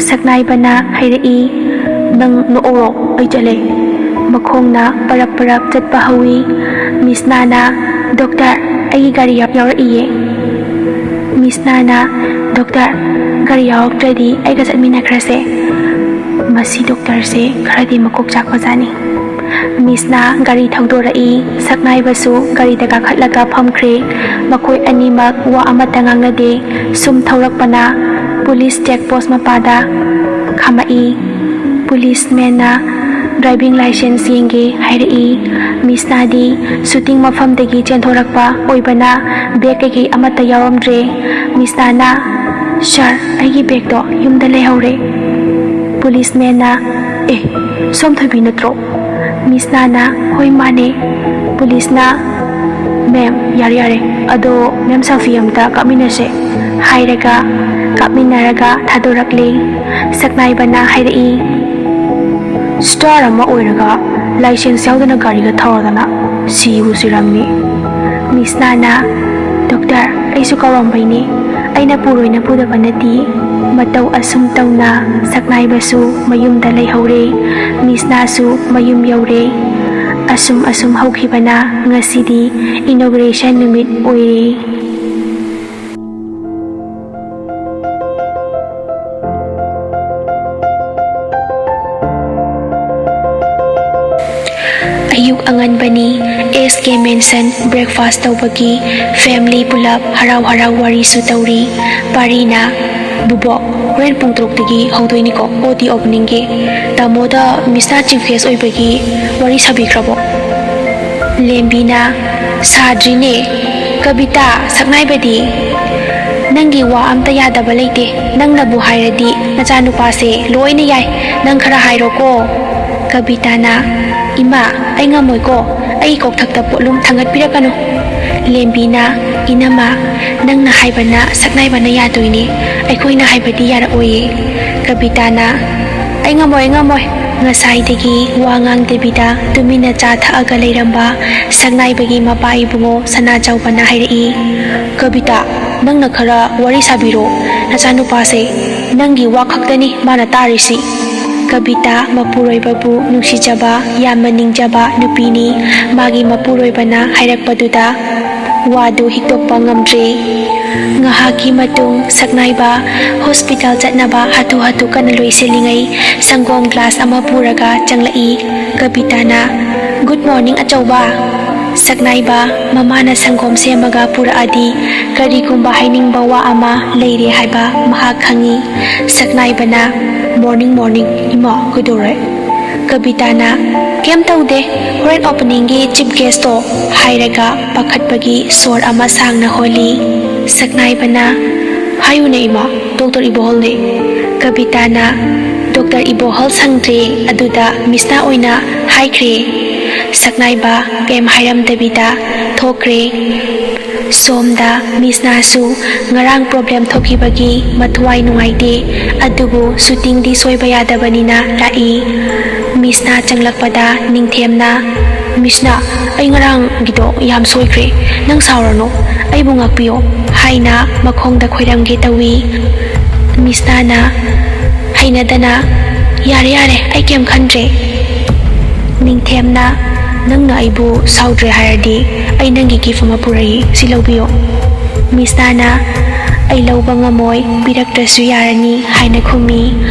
ꯁꯛꯅꯥꯏꯕꯅ ꯍꯥꯏꯔꯛꯏ, "ꯅꯪ ꯅꯣꯛꯍꯧꯔꯣ, ꯑꯩ ꯆꯠꯂꯦ꯫" ꯃꯈꯣꯡꯅ ꯄꯔꯞ ꯄꯔꯞ ꯆꯠꯄ ꯍꯧꯏ꯫ ꯃꯤꯁꯅꯥꯅ, "ꯗꯣꯛꯇꯔ, ꯑꯩꯒꯤ ꯒꯥꯔꯤ ꯌꯥꯎ-, ꯌꯥꯎꯔꯛꯏꯌꯦ꯫" ꯃꯤꯁꯅꯥꯅ, "ꯗꯣꯛꯇꯔ, ꯒꯥꯔꯤ ꯌꯥꯎꯔꯛꯇ꯭ꯔꯗꯤ ꯑꯩꯒ ꯆꯠꯃꯤꯟꯅꯈ꯭ꯔꯁꯦ꯫" ꯃꯁꯤ ꯗꯣꯛꯇꯔꯁꯦ ꯈꯔꯗꯤ ꯃꯀꯣꯛ ꯆꯥꯛꯄꯖꯥꯠꯅꯤ꯫ ꯃꯤꯁꯅ ꯒꯥꯔꯤ ꯊꯧꯗꯣꯔꯛꯏ꯫ ꯁꯛꯅꯥꯏꯕꯁꯨ ꯒꯥꯔꯤꯗ ꯀꯥꯈꯠꯂꯒ ꯐꯝꯈ꯭ꯔꯦ꯫ ꯃꯈꯣꯏ ꯑꯅꯤꯃꯛ ꯋꯥ ꯑꯃꯠꯇ ꯉꯥꯡꯅꯗꯦ꯫ ꯁꯨꯝ ꯊꯧꯔꯛꯄꯅ ꯄꯨꯂꯤꯁ ꯆꯦꯛ ꯄꯣꯁ ꯃꯄꯥꯗ ꯈꯥꯝꯃꯛꯏ꯫ ꯄꯨꯂꯤꯁꯃꯦꯟꯅ ꯗ꯭ꯔꯥꯏꯚꯤꯡ ꯂꯥꯏꯁꯦꯟꯁ ꯌꯦꯡꯒꯦ ꯍꯥꯏꯔꯛꯏ꯫ ꯃꯤꯁꯅꯥꯗꯤ ꯁꯨꯇꯤꯡ ꯃꯐꯝꯗꯒꯤ ꯆꯦꯟꯊꯣꯔꯛꯄ ꯑꯣꯏꯕꯅ ꯕꯦꯒ ꯀꯩꯀꯩ ꯑꯃꯠꯇ ꯌꯥꯎꯔꯝꯗ꯭ꯔꯦ꯫ ꯃꯤꯁꯅꯥꯅ, "ꯁꯥꯔ, ꯑꯩꯒꯤ ꯕꯦꯒꯇꯣ ꯌꯨꯝꯗ ꯂꯩꯍꯧꯔꯦ꯫" ꯄꯨꯂꯤꯁꯃꯦꯟꯅ, "ꯑꯦ, ꯁꯣꯝ ꯊꯣꯏꯕꯤ ꯅꯠꯇ꯭ꯔꯣ?" ꯃꯤꯁꯅꯥꯅ, "ꯍꯣꯏ, ꯃꯥꯅꯦ꯫" ꯄꯨꯂꯤꯁꯅ, "ꯃꯦꯝ, ꯌꯥꯔꯦ, ꯌꯥꯔꯦ, ꯑꯗꯣ ꯃꯦꯝ ꯁꯦꯜꯐꯤ ꯑꯝꯇ ꯀꯥꯞꯃꯤꯟꯅꯁꯦ" ꯍꯥꯏꯔꯒ ꯀꯥꯞꯃꯤꯟꯅꯔꯒ ꯊꯥꯗꯣꯔꯛꯂꯦ꯫ ꯁꯛꯅꯥꯏꯕꯅ ꯍꯥꯏꯔꯛꯏ, "ꯁ꯭ꯇꯥꯔ ꯑꯃ ꯑꯣꯏꯔꯒ ꯂꯥꯏꯁꯦꯟꯁ ꯌꯥꯎꯗꯅ ꯒꯥꯔꯤꯒ ꯊꯧꯔꯗꯅ ꯁꯤꯕꯨ ꯁꯤꯔꯝꯃꯤ꯫" ꯃꯤꯁꯅꯥꯅ, "ꯗꯣꯛꯇꯔ, ꯑꯩꯁꯨ ꯀꯥꯎꯔꯝꯕꯩꯅꯦ꯫ ꯑꯩꯅ ꯄꯨꯔꯣꯏꯅ ꯄꯨꯗꯕ ꯅꯠꯇꯦ꯫" ꯃꯇꯧ ꯑꯁꯨꯝ ꯇꯧꯅ ꯁꯛꯅꯥꯏꯕꯁꯨ ꯃꯌꯨꯝꯗ ꯂꯩꯍꯧꯔꯦ꯫ ꯃꯤꯁꯅꯥꯁꯨ ꯃꯌꯨꯝ ꯌꯧꯔꯦ꯫ ꯑꯁꯨꯝ ꯑꯁꯨꯝ ꯍꯧꯈꯤꯕꯅ ꯉꯁꯤꯗꯤ inauguration ꯅꯨꯃꯤꯠ ꯑꯣꯏꯔꯦ꯫ ꯑꯌꯨꯛ ꯑꯉꯟꯕꯅꯤ꯫ ꯑꯦꯁ ꯀꯦ ꯃꯦꯟꯁꯟ ꯕ꯭ꯔꯦꯛꯐꯥꯁ ꯇꯧꯕꯒꯤ ꯐꯦꯃꯤꯂꯤ ꯄꯨꯂꯞ ꯍꯔꯥꯎ ꯍꯔꯥꯎ ꯋꯥꯔꯤꯁꯨ ꯇꯧꯔꯤ꯫ ꯄꯥꯔꯤꯅ, "ꯕꯨꯕꯣꯛ, ꯍꯣꯔꯦꯟ ꯄꯨꯡ ꯇꯔꯨꯛꯇꯒꯤ ꯍꯧꯗꯣꯏꯅꯤꯀꯣ ꯑꯣ ꯇꯤ ꯑꯣꯄꯅꯤꯡꯒꯤ꯫ ꯇꯥꯃꯣꯗ ꯃꯤꯁꯅ ꯆꯤꯐ ꯒꯦꯁ ꯑꯣꯏꯕꯒꯤ ꯋꯥꯔꯤ ꯁꯥꯕꯤꯈ꯭ꯔꯕꯣ?" ꯂꯦꯝꯕꯤꯅ, "ꯁꯥꯗ꯭ꯔꯤꯅꯦ꯫ ꯀꯕꯤꯇꯥ, ꯁꯛꯅꯥꯏꯕꯗꯤ?" "ꯅꯪꯒꯤ ꯋꯥ ꯑꯝꯇ ꯌꯥꯗꯕ ꯂꯩꯇꯦ꯫ ꯅꯪꯅꯕꯨ ꯍꯥꯏꯔꯗꯤ ꯅꯆꯥꯅꯨꯄꯥꯁꯦ ꯂꯣꯏꯅ ꯌꯥꯏ꯫ ꯅꯪ ꯈꯔ ꯍꯥꯏꯔꯣꯀꯣ꯫" ꯀꯕꯤꯇꯥꯅ, "ꯏꯃꯥ, ꯑꯩ ꯉꯝꯃꯣꯏꯀꯣ꯫ ꯑꯩ ꯀꯣꯛꯊꯛꯇ ꯄꯣꯠꯂꯨꯝ ꯊꯥꯡꯒꯠꯄꯤꯔꯛꯀꯅꯨ꯫" ꯂꯦꯝꯕꯤꯅ, "ꯏꯅꯝꯃ, ꯅꯪꯅ ꯍꯥꯏꯕꯅ ꯁꯛꯅꯥꯏꯕꯅ ꯌꯥꯗꯣꯏꯅꯦ꯫ ꯑꯩꯈꯣꯏꯅ ꯍꯥꯏꯕꯗꯤ ꯌꯥꯔꯛꯑꯣꯏꯌꯦ꯫" ꯀꯕꯤꯇꯥꯅ, "ꯑꯩ ꯉꯝꯃꯣꯏ, ꯑꯩ ꯉꯝꯃꯣꯏ꯫" ꯉꯁꯥꯏꯗꯒꯤ ꯋꯥ ꯉꯥꯡꯗꯕꯤꯗ ꯇꯨꯃꯤꯟꯅ ꯆꯥ ꯊꯛꯑꯒ ꯂꯩꯔꯝꯕ ꯁꯛꯅꯥꯏꯕꯒꯤ ꯃꯄꯥ ꯏꯕꯨꯡꯉꯣ ꯁꯅꯥꯆꯥꯎꯕꯅ ꯍꯥꯏꯔꯛꯏ, "ꯀꯕꯤꯇꯥ, ꯅꯪꯅ ꯈꯔ ꯋꯥꯔꯤ ꯁꯥꯕꯤꯔꯣ꯫ ꯅꯆꯥꯅꯨꯄꯥꯁꯦ ꯅꯪꯒꯤ ꯋꯥ ꯈꯛꯇꯅꯤ ꯃꯥꯅ ꯇꯥꯔꯤꯁꯤ꯫" ꯀꯕꯤꯇꯥ ꯃꯄꯨꯔꯣꯏꯕꯕꯨ ꯅꯨꯡꯁꯤꯖꯕ, ꯌꯥꯝꯅ ꯅꯤꯡꯖꯕ ꯅꯨꯄꯤꯅꯤ꯫ ꯃꯥꯒꯤ ꯃꯄꯨꯔꯣꯏꯕꯅ ꯍꯥꯏꯔꯛꯄꯗꯨꯗ ꯋꯥꯗꯨ ꯍꯤꯛꯇꯣꯛꯄ ꯉꯝꯗ꯭ꯔꯦ꯫ ꯉꯥꯏꯍꯥꯛꯀꯤ ꯃꯇꯨꯡ ꯁꯛꯅꯥꯏꯕ ꯍꯣꯁꯄꯤꯇꯥꯜ ꯆꯠꯅꯕ ꯍꯥꯊꯨ ꯍꯥꯊꯨ ꯀꯟꯅ ꯂꯣꯏꯁꯤꯜꯂꯤꯉꯩ ꯁꯪꯒꯣꯝ ꯒ꯭ꯂꯥꯁ ꯑꯃ ꯄꯨꯔꯒ ꯆꯪꯂꯛꯏ꯫ ꯀꯕꯤꯇꯥꯅ, "ꯒꯨꯗ ꯃꯣꯔꯅꯤꯡ ꯑꯆꯧꯕ꯫" ꯁꯛꯅꯥꯏꯕ ꯃꯃꯥꯅ ꯁꯪꯒꯣꯝ ꯁꯦꯝꯃꯒ ꯄꯨꯔꯛꯑꯗꯤ ꯀꯔꯤꯒꯨꯝꯕ ꯍꯥꯏꯅꯤꯡꯕ ꯋꯥ ꯑꯃ ꯂꯩꯔꯦ ꯍꯥꯏꯕ ꯃꯍꯥꯛ ꯈꯪꯏ꯫ ꯁꯛꯅꯥꯏꯕꯅ, "ꯃꯣꯔꯅꯤꯡ, ꯃꯣꯔꯅꯤꯡ, ꯏꯃꯥ, ꯀꯩꯗꯧꯔꯦ?" ꯀꯕꯤꯇꯥꯅ, "ꯀꯩꯝ ꯇꯧꯗꯦ, ꯍꯣꯔꯦꯟ ꯑꯣꯄꯅꯤꯡꯒꯤ ꯆꯤꯐ ꯒꯦꯁꯇꯣ" ꯍꯥꯏꯔꯒ ꯄꯥꯈꯠꯄꯒꯤ ꯁꯣꯔ ꯑꯃ ꯁꯥꯡꯅ ꯍꯣꯜꯂꯤ꯫ ꯁꯛꯅꯥꯏꯕꯅ, "ꯍꯥꯏꯌꯨꯅꯦ ꯏꯃꯥ, ꯗꯣꯛꯇꯔ ꯏꯕꯣꯍꯜꯅꯦ꯫" ꯀꯕꯤꯇꯥꯅ, "ꯗꯣꯛꯇꯔ ꯏꯕꯣꯍꯜ ꯁꯪꯗ꯭ꯔꯦ, ꯑꯗꯨꯗ ꯃꯤꯁꯅ ꯑꯣꯏꯅ ꯍꯥꯏꯈ꯭ꯔꯦ꯫" ꯁꯛꯅꯥꯏꯕ ꯀꯩꯝ ꯍꯥꯏꯔꯝꯗꯕꯤꯗ ꯊꯣꯛꯈ꯭ꯔꯦ꯫ ꯁꯣꯝꯗ ꯃꯤꯁꯅꯥꯁꯨ ꯉꯔꯥꯡ ꯄ꯭ꯔꯣꯕ꯭ꯂꯦꯝ ꯊꯣꯛꯈꯤꯕꯒꯤ ꯃꯊ꯭ꯋꯥꯏ ꯅꯨꯡꯉꯥꯏꯇꯦ, ꯑꯗꯨꯕꯨ ꯁꯨꯇꯤꯡꯗꯤ ꯁꯣꯏꯕ ꯌꯥꯗꯕꯅꯤꯅ ꯂꯥꯛꯏ꯫ ꯃꯤꯁꯅꯥ ꯆꯪꯂꯛꯄꯗ ꯅꯤꯡꯊꯦꯝꯅ, "ꯃꯤꯁꯅꯥ, ꯑꯩ ꯉꯔꯥꯡꯒꯤꯗꯣ ꯌꯥꯝ ꯁꯣꯏꯈ꯭ꯔꯦ, ꯅꯪ ꯁꯥꯎꯔꯅꯨ, ꯑꯩꯕꯨ ꯉꯥꯛꯄꯤꯌꯣ" ꯍꯥꯏꯅ ꯃꯈꯣꯡꯗ ꯈꯣꯏꯔꯝꯒꯦ ꯇꯧꯏ꯫ ꯃꯤꯁꯅꯥꯅ, ꯍꯩꯅꯗꯅ, "ꯌꯥꯔꯦ, ꯌꯥꯔꯦ, ꯑꯩ ꯀꯩꯝ ꯈꯟꯗ꯭ꯔꯦ꯫" ꯅꯤꯡꯊꯦꯝꯅ, "ꯅꯪꯅ ꯑꯩꯕꯨ ꯁꯥꯎꯗ꯭ꯔꯦ ꯍꯥꯏꯔꯗꯤ ꯑꯩ ꯅꯪꯒꯤ ꯒꯤꯐ ꯑꯃ ꯄꯨꯔꯛꯏ, ꯁꯤ ꯂꯧꯕꯤꯌꯣ꯫" ꯃꯤꯁꯅꯥꯅ, "ꯑꯩ ꯂꯧꯕ ꯉꯝꯃꯣꯏ, ꯄꯤꯔꯛꯇ꯭ꯔꯁꯨ ꯌꯥꯔꯅꯤ" ꯍꯥꯏꯅ ꯈꯨꯝꯃꯤ꯫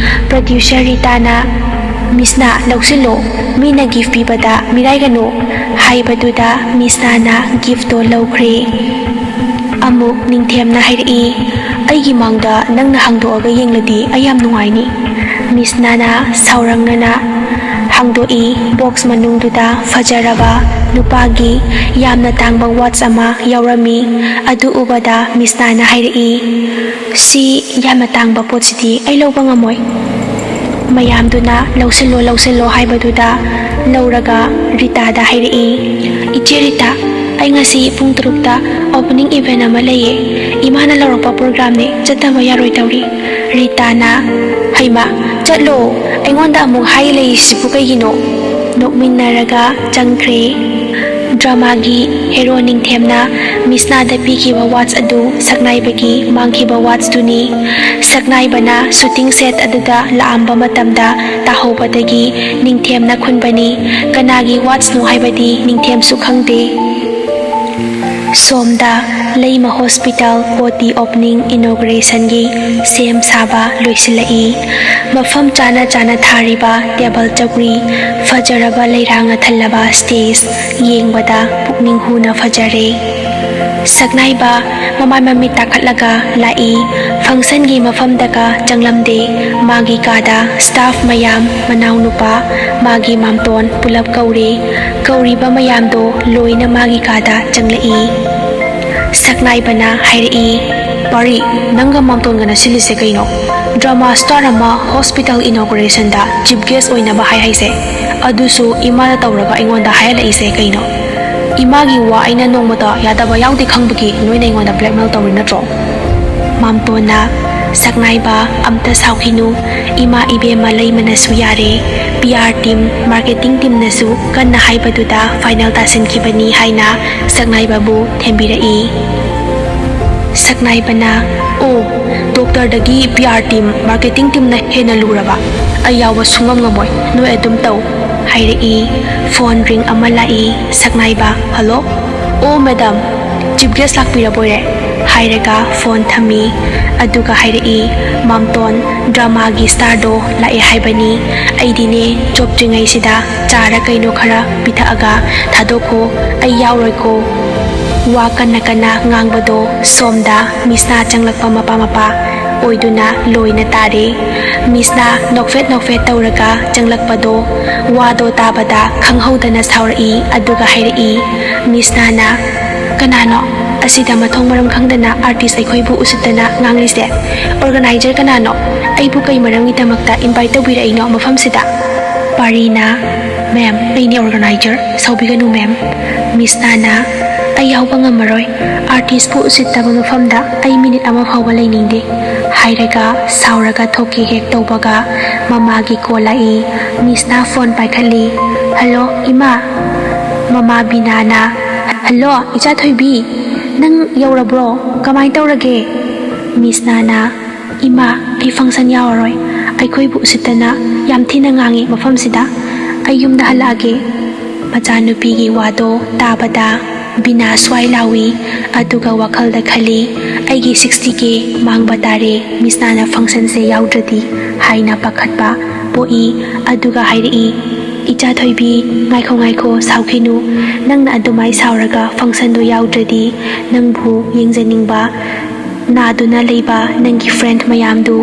ꯄ꯭ꯔꯗ꯭ꯌꯨꯁꯔ ꯔꯤꯇꯥꯅ, "ꯃꯤꯁꯅꯥ, ꯂꯧꯁꯤꯜꯂꯣ, ꯃꯤꯅ ꯒꯤꯐ ꯄꯤꯕꯗ ꯃꯤꯔꯥꯏꯒꯅꯨ" ꯍꯥꯏꯕꯗꯨꯗ ꯃꯤꯁꯅꯥꯅ ꯒꯤꯐꯇꯣ ꯂꯧꯈ꯭ꯔꯦ꯫ ꯑꯃꯨꯛ ꯅꯤꯡꯊꯦꯝꯅ ꯍꯥꯏꯔꯛꯏ, "ꯑꯩꯒꯤ ꯃꯥꯡꯗ ꯅꯪꯅ ꯍꯥꯡꯗꯣꯛꯑꯒ ꯌꯦꯡꯂꯗꯤ ꯑꯩ ꯌꯥꯝ ꯅꯨꯡꯉꯥꯏꯅꯤ"꯫ ꯃꯤꯁꯅꯥꯅ ꯁꯥꯎꯔꯪꯅꯅ ꯍꯥꯡꯗꯣꯛꯏ꯫ ꯕꯣꯛꯁ ꯃꯅꯨꯡꯗꯨꯗ ꯐꯖꯔꯕ ꯅꯨꯄꯥꯒꯤ ꯌꯥꯝꯅ ꯇꯥꯡꯕ ꯋꯥꯠꯆ ꯑꯃ ꯌꯥꯎꯔꯝꯃꯤ꯫ ꯑꯗꯨ ꯎꯕꯗ ꯃꯤꯁꯅꯥꯅ ꯍꯥꯏꯔꯛꯏ, "ꯁꯤ ꯌꯥꯝꯅ ꯇꯥꯡꯕ ꯄꯣꯠꯁꯤꯗꯤ ꯑꯩ ꯂꯧꯕ ꯉꯝꯃꯣꯏ"꯫ ꯃꯌꯥꯝꯗꯨꯅ "ꯂꯧꯁꯤꯜꯂꯣ, ꯂꯧꯁꯤꯜꯂꯣ" ꯍꯥꯏꯕꯗꯨꯗ ꯂꯧꯔꯒ ꯔꯤꯇꯥꯗ ꯍꯥꯏꯔꯛꯏ, "ꯏꯆꯦ ꯔꯤꯇꯥ, ꯑꯩ ꯉꯁꯤ ꯄꯨꯡ ꯇꯔꯨꯛꯇ opening event ꯑꯃ ꯂꯩꯌꯦ꯫ ꯏꯃꯥꯅ ꯂꯧꯔꯛꯄ programꯅꯦ, ꯆꯠꯇꯕ ꯌꯥꯔꯣꯏ ꯇꯧꯔꯤ"꯫ ꯔꯤꯇꯥꯅ, "ꯍꯩꯃꯥ, ꯆꯠꯂꯣ, ꯑꯩꯉꯣꯟꯗ ꯑꯃꯨꯛ ꯍꯥꯏ ꯂꯩꯔꯤꯁꯤꯕꯨ ꯀꯩꯒꯤꯅꯣ?" ꯅꯣꯛꯃꯤꯟꯅꯔꯒ ꯆꯪꯈ꯭ꯔꯦ꯫ ꯗ꯭ꯔꯃꯥꯒꯤ ꯍꯦꯔꯣ ꯅꯤꯡꯊꯦꯝꯅ ꯃꯤꯁꯅꯥꯗ ꯄꯤꯈꯤꯕ ꯋꯥꯠꯆ ꯑꯗꯨ ꯁꯛꯅꯥꯏꯕꯒꯤ ꯃꯥꯡꯈꯤꯕ ꯋꯥꯠꯆꯇꯨꯅꯤ꯫ ꯁꯛꯅꯥꯏꯕꯅ shooting set ꯑꯗꯨꯗ ꯂꯥꯛꯑꯝꯕ ꯃꯇꯝꯗ ꯇꯥꯍꯧꯕꯗꯒꯤ ꯅꯤꯡꯊꯦꯝꯅ ꯈꯨꯟꯕꯅꯤ꯫ ꯀꯅꯥꯒꯤ ꯋꯥꯠꯆꯅꯣ ꯍꯥꯏꯕꯗꯤ ꯅꯤꯡꯊꯦꯝꯁꯨ ꯈꯪꯗꯦ꯫ ꯁꯣꯝꯗ ꯂꯩꯃ ꯍꯣꯁꯄꯤꯇꯥꯜ OT opening inaugurationꯒꯤ ꯁꯦꯝ ꯁꯥꯕ ꯂꯣꯏꯁꯤꯜꯂꯛꯏ꯫ ꯃꯐꯝ ꯆꯥꯅ ꯆꯥꯅ ꯊꯥꯔꯤꯕ ꯇꯦꯕꯜ ꯆꯧꯀ꯭ꯔꯤ, ꯐꯖꯔꯕ ꯂꯩꯔꯥꯡꯅ ꯊꯜꯂꯕ stage ꯌꯦꯡꯕꯗ ꯄꯨꯛꯅꯤꯡ ꯍꯨꯅ ꯐꯖꯔꯦ꯫ ꯁꯛꯅꯥꯏꯕ ꯃꯃꯥꯏ ꯃꯃꯤꯠ ꯇꯥꯈꯠꯂꯒ ꯂꯥꯛꯏ꯫ Functionꯒꯤ ꯃꯐꯝꯗꯒ ꯆꯪꯂꯝꯗꯦ꯫ ꯃꯥꯒꯤ ꯀꯥꯗ staff ꯃꯌꯥꯝ, ꯃꯅꯥꯎꯅꯨꯄꯥ, ꯃꯥꯒꯤ ꯃꯥꯝꯇꯣꯟ ꯄꯨꯂꯞ ꯀꯧꯔꯦ꯫ ꯀꯧꯔꯤꯕ ꯃꯌꯥꯝꯗꯣ ꯂꯣꯏꯅ ꯃꯥꯒꯤ ꯀꯥꯗ ꯆꯪꯂꯛꯏ꯫ ꯁꯛꯅꯥꯏꯕꯅ ꯍꯥꯏꯔꯛꯏ, "ꯄꯥꯔꯤ, ꯅꯪꯒ ꯃꯥꯝꯇꯣꯟꯒꯅ ꯁꯤꯜꯂꯤꯁꯦ ꯀꯩꯅꯣ? Drama star ꯑꯃ hospital inaugurationꯗ chief guest ꯑꯣꯏꯅꯕ ꯍꯥꯏ ꯍꯥꯏꯁꯦ, ꯑꯗꯨꯁꯨ ꯏꯃꯥꯅ ꯇꯧꯔꯒ ꯑꯩꯉꯣꯟꯗ ꯍꯥꯏꯍꯜꯂꯛꯏꯁꯦ ꯀꯩꯅꯣ? ꯏꯃꯥꯒꯤ ꯋꯥ ꯑꯩꯅ ꯅꯣꯡꯃꯇ ꯌꯥꯗꯕ ꯌꯥꯎꯗꯦ ꯈꯪꯕꯒꯤ ꯅꯣꯏꯅ ꯑꯩꯉꯣꯟꯗ blackmail ꯇꯧꯔꯤ ꯅꯠꯇ꯭ꯔꯣ?" ꯃꯥꯝꯇꯣꯟꯅ, "ꯁꯛꯅꯥꯏꯕ, ꯑꯝꯇ ꯁꯥꯎꯈꯤꯅꯨ꯫ ꯏꯃꯥ ꯏꯕꯦꯝꯃ ꯂꯩꯃꯅꯁꯨ ꯌꯥꯔꯦ꯫ PR team, marketing teamꯅꯁꯨ ꯀꯟꯅ ꯍꯥꯏꯕꯗꯨꯗ final ꯇꯥꯁꯤꯟꯈꯤꯕꯅꯤ" ꯍꯥꯏꯅ ꯁꯛꯅꯥꯏꯕꯕꯨ ꯊꯦꯝꯕꯤꯔꯛꯏ꯫ ꯁꯛꯅꯥꯏꯕꯅ, "ꯑꯣ, doctorꯗꯒꯤ PR team, marketing teamꯅ ꯍꯦꯟꯅ ꯂꯨꯔꯕ? ꯑꯩ ꯌꯥꯎꯕ ꯁꯨꯡꯉꯝ ꯉꯝꯃꯣꯏ, ꯅꯣꯏ ꯑꯗꯨꯝ ꯇꯧ" ꯍꯥꯏꯔꯛꯏ꯫ Phone ring ꯑꯃ ꯂꯥꯛꯏ꯫ ꯁꯛꯅꯥꯏꯕ, "Hello? ꯑꯣ madam, chief guest ꯂꯥꯛꯄꯤꯔꯕꯣꯏꯔꯦ?" ꯍꯥꯏꯔꯒ ꯐꯣꯟ ꯊꯝꯃꯤ꯫ ꯑꯗꯨꯒ ꯍꯥꯏꯔꯛꯏ, "ꯃꯥꯝꯇꯣꯟ, ꯗ꯭ꯔꯃꯥꯒꯤ ꯁ꯭ꯇꯥꯔꯗꯣ ꯂꯥꯛꯑꯦ ꯍꯥꯏꯕꯅꯤ꯫ ꯑꯩꯗꯤꯅꯦ ꯆꯣꯞꯇ꯭ꯔꯤꯉꯩꯁꯤꯗ ꯆꯥꯔ ꯀꯩꯅꯣ ꯈꯔ ꯄꯤꯊꯛꯑꯒ ꯊꯥꯗꯣꯛꯈꯣ, ꯑꯩ ꯌꯥꯎꯔꯣꯏꯀꯣ"꯫ ꯋꯥ ꯀꯟꯅ ꯀꯟꯅ ꯉꯥꯡꯕꯗꯣ ꯁꯣꯝꯗ ꯃꯤꯁꯅꯥ ꯆꯪꯂꯛꯄ ꯃꯄꯥ ꯃꯄꯥ ꯑꯣꯏꯗꯨꯅ ꯂꯣꯏꯅ ꯇꯥꯔꯦ꯫ ꯃꯤꯁꯅꯥ ꯅꯣꯛꯐꯦꯠ ꯅꯣꯛꯐꯦꯠ ꯇꯧꯔꯒ ꯆꯪꯂꯛꯄꯗꯣ ꯋꯥꯗꯣ ꯇꯥꯕꯗ ꯈꯪꯍꯧꯗꯅ ꯁꯥꯎꯔꯛꯏ꯫ ꯑꯗꯨꯒ ꯍꯥꯏꯔꯛꯏ, ꯃꯤꯁꯅꯥꯅ, "ꯀꯅꯥꯅꯣ ꯑꯁꯤꯗ ꯃꯊꯣꯡ ꯃꯔꯝ ꯈꯪꯗꯅ ꯑꯥꯔꯇꯤꯁ ꯑꯩꯈꯣꯏꯕꯨ ꯎꯁꯤꯠꯇꯅ ꯉꯥꯡꯂꯤꯁꯦ? ꯑꯣꯔꯒꯅꯥꯏꯖꯔ ꯀꯅꯥꯅꯣ? ꯑꯩꯕꯨ ꯀꯩ ꯃꯔꯝꯒꯤꯗꯃꯛꯇ ꯏꯟꯚꯥꯏꯠ ꯇꯧꯕꯤꯔꯛꯏꯅꯣ ꯃꯐꯝꯁꯤꯗ?" ꯄꯥꯔꯤꯅ, "ꯃꯦꯝ, ꯑꯩꯅꯦ ꯑꯣꯔꯒꯅꯥꯏꯖꯔ, ꯁꯥꯎꯕꯤꯒꯅꯨ ꯃꯦꯝ"꯫ ꯃꯤꯁꯅꯥꯅ, "ꯑꯩ ꯌꯥꯎꯕ ꯉꯝꯃꯔꯣꯏ, ꯑꯥꯔꯇꯤꯁꯄꯨ ꯎꯁꯤꯠꯇꯕ ꯃꯐꯝꯗ ꯑꯩ ꯃꯤꯅꯤꯠ ꯑꯃ ꯐꯥꯎꯕ ꯂꯩꯅꯤꯡꯗꯦ" ꯍꯥꯏꯔꯒ ꯁꯥꯎꯔꯒ ꯊꯣꯛꯀꯦ ꯍꯦꯛ ꯇꯧꯕꯒ ꯃꯃꯥꯒꯤ ꯀꯣꯜ ꯂꯥꯛꯏ꯫ ꯃꯤꯁꯅꯥ ꯐꯣꯟ ꯄꯥꯏꯈꯠꯂꯤ꯫ "ꯍꯜꯂꯣ, ꯏꯃꯥ"꯫ ꯃꯃꯥ ꯕꯤꯅꯥꯅ, "ꯍꯜꯂꯣ, ꯏꯆꯥ ꯊꯣꯏꯕꯤ, ꯅꯪ ꯌꯧꯔꯕ꯭ꯔꯣ? ꯀꯃꯥꯏ ꯇꯧꯔꯒꯦ?" ꯃꯤꯁꯅꯥꯅ, "ꯏꯃꯥ, ꯑꯩ ꯐꯪꯁꯟ ꯌꯥꯎꯔꯔꯣꯏ꯫ ꯑꯩꯈꯣꯏꯕꯨ ꯎꯁꯤꯠꯇꯅ ꯌꯥꯝ ꯊꯤꯅ ꯉꯥꯡꯉꯤ ꯃꯐꯝꯁꯤꯗ꯫ ꯑꯩ ꯌꯨꯝꯗ ꯍꯜꯂꯛꯑꯒꯦ"꯫ ꯃꯆꯥꯅꯨꯄꯤꯒꯤ ꯋꯥꯗꯣ ꯇꯥꯕꯗ ꯕꯤꯅꯥ ꯁ꯭ꯋꯥꯏ ꯂꯥꯎꯏ, ꯑꯗꯨꯒ ꯋꯥꯈꯜꯗ ꯈꯜꯂꯤ, "ꯑꯩꯒꯤ ꯁꯤꯛꯁꯇꯤ ꯀꯦ ꯃꯥꯡꯕ ꯇꯥꯔꯦ ꯃꯤꯁꯅꯥꯅ ꯐꯪꯁꯟꯁꯦ ꯌꯥꯎꯗ꯭ꯔꯗꯤ" ꯍꯥꯏꯅ ꯄꯥꯈꯠꯄ ꯄꯣꯛꯏ꯫ ꯑꯗꯨꯒ ꯍꯥꯏꯔꯛꯏ, "ꯏꯆꯥ ꯊꯣꯏꯕꯤ, ꯉꯥꯏꯈꯣ, ꯉꯥꯏꯈꯣ, ꯁꯥꯎꯈꯤꯅꯨ꯫ ꯅꯪꯅ ꯑꯗꯨꯃꯥꯏ ꯁꯥꯎꯔꯒ ꯐꯪꯁꯟꯗꯣ ꯌꯥꯎꯗ꯭ꯔꯗꯤ ꯅꯪꯕꯨ ꯌꯦꯡꯖꯅꯤꯡꯕ ꯅꯥꯗꯨꯅ ꯂꯩꯕ ꯅꯪꯒꯤ ꯐ꯭ꯔꯦꯟ ꯃꯌꯥꯝꯗꯨ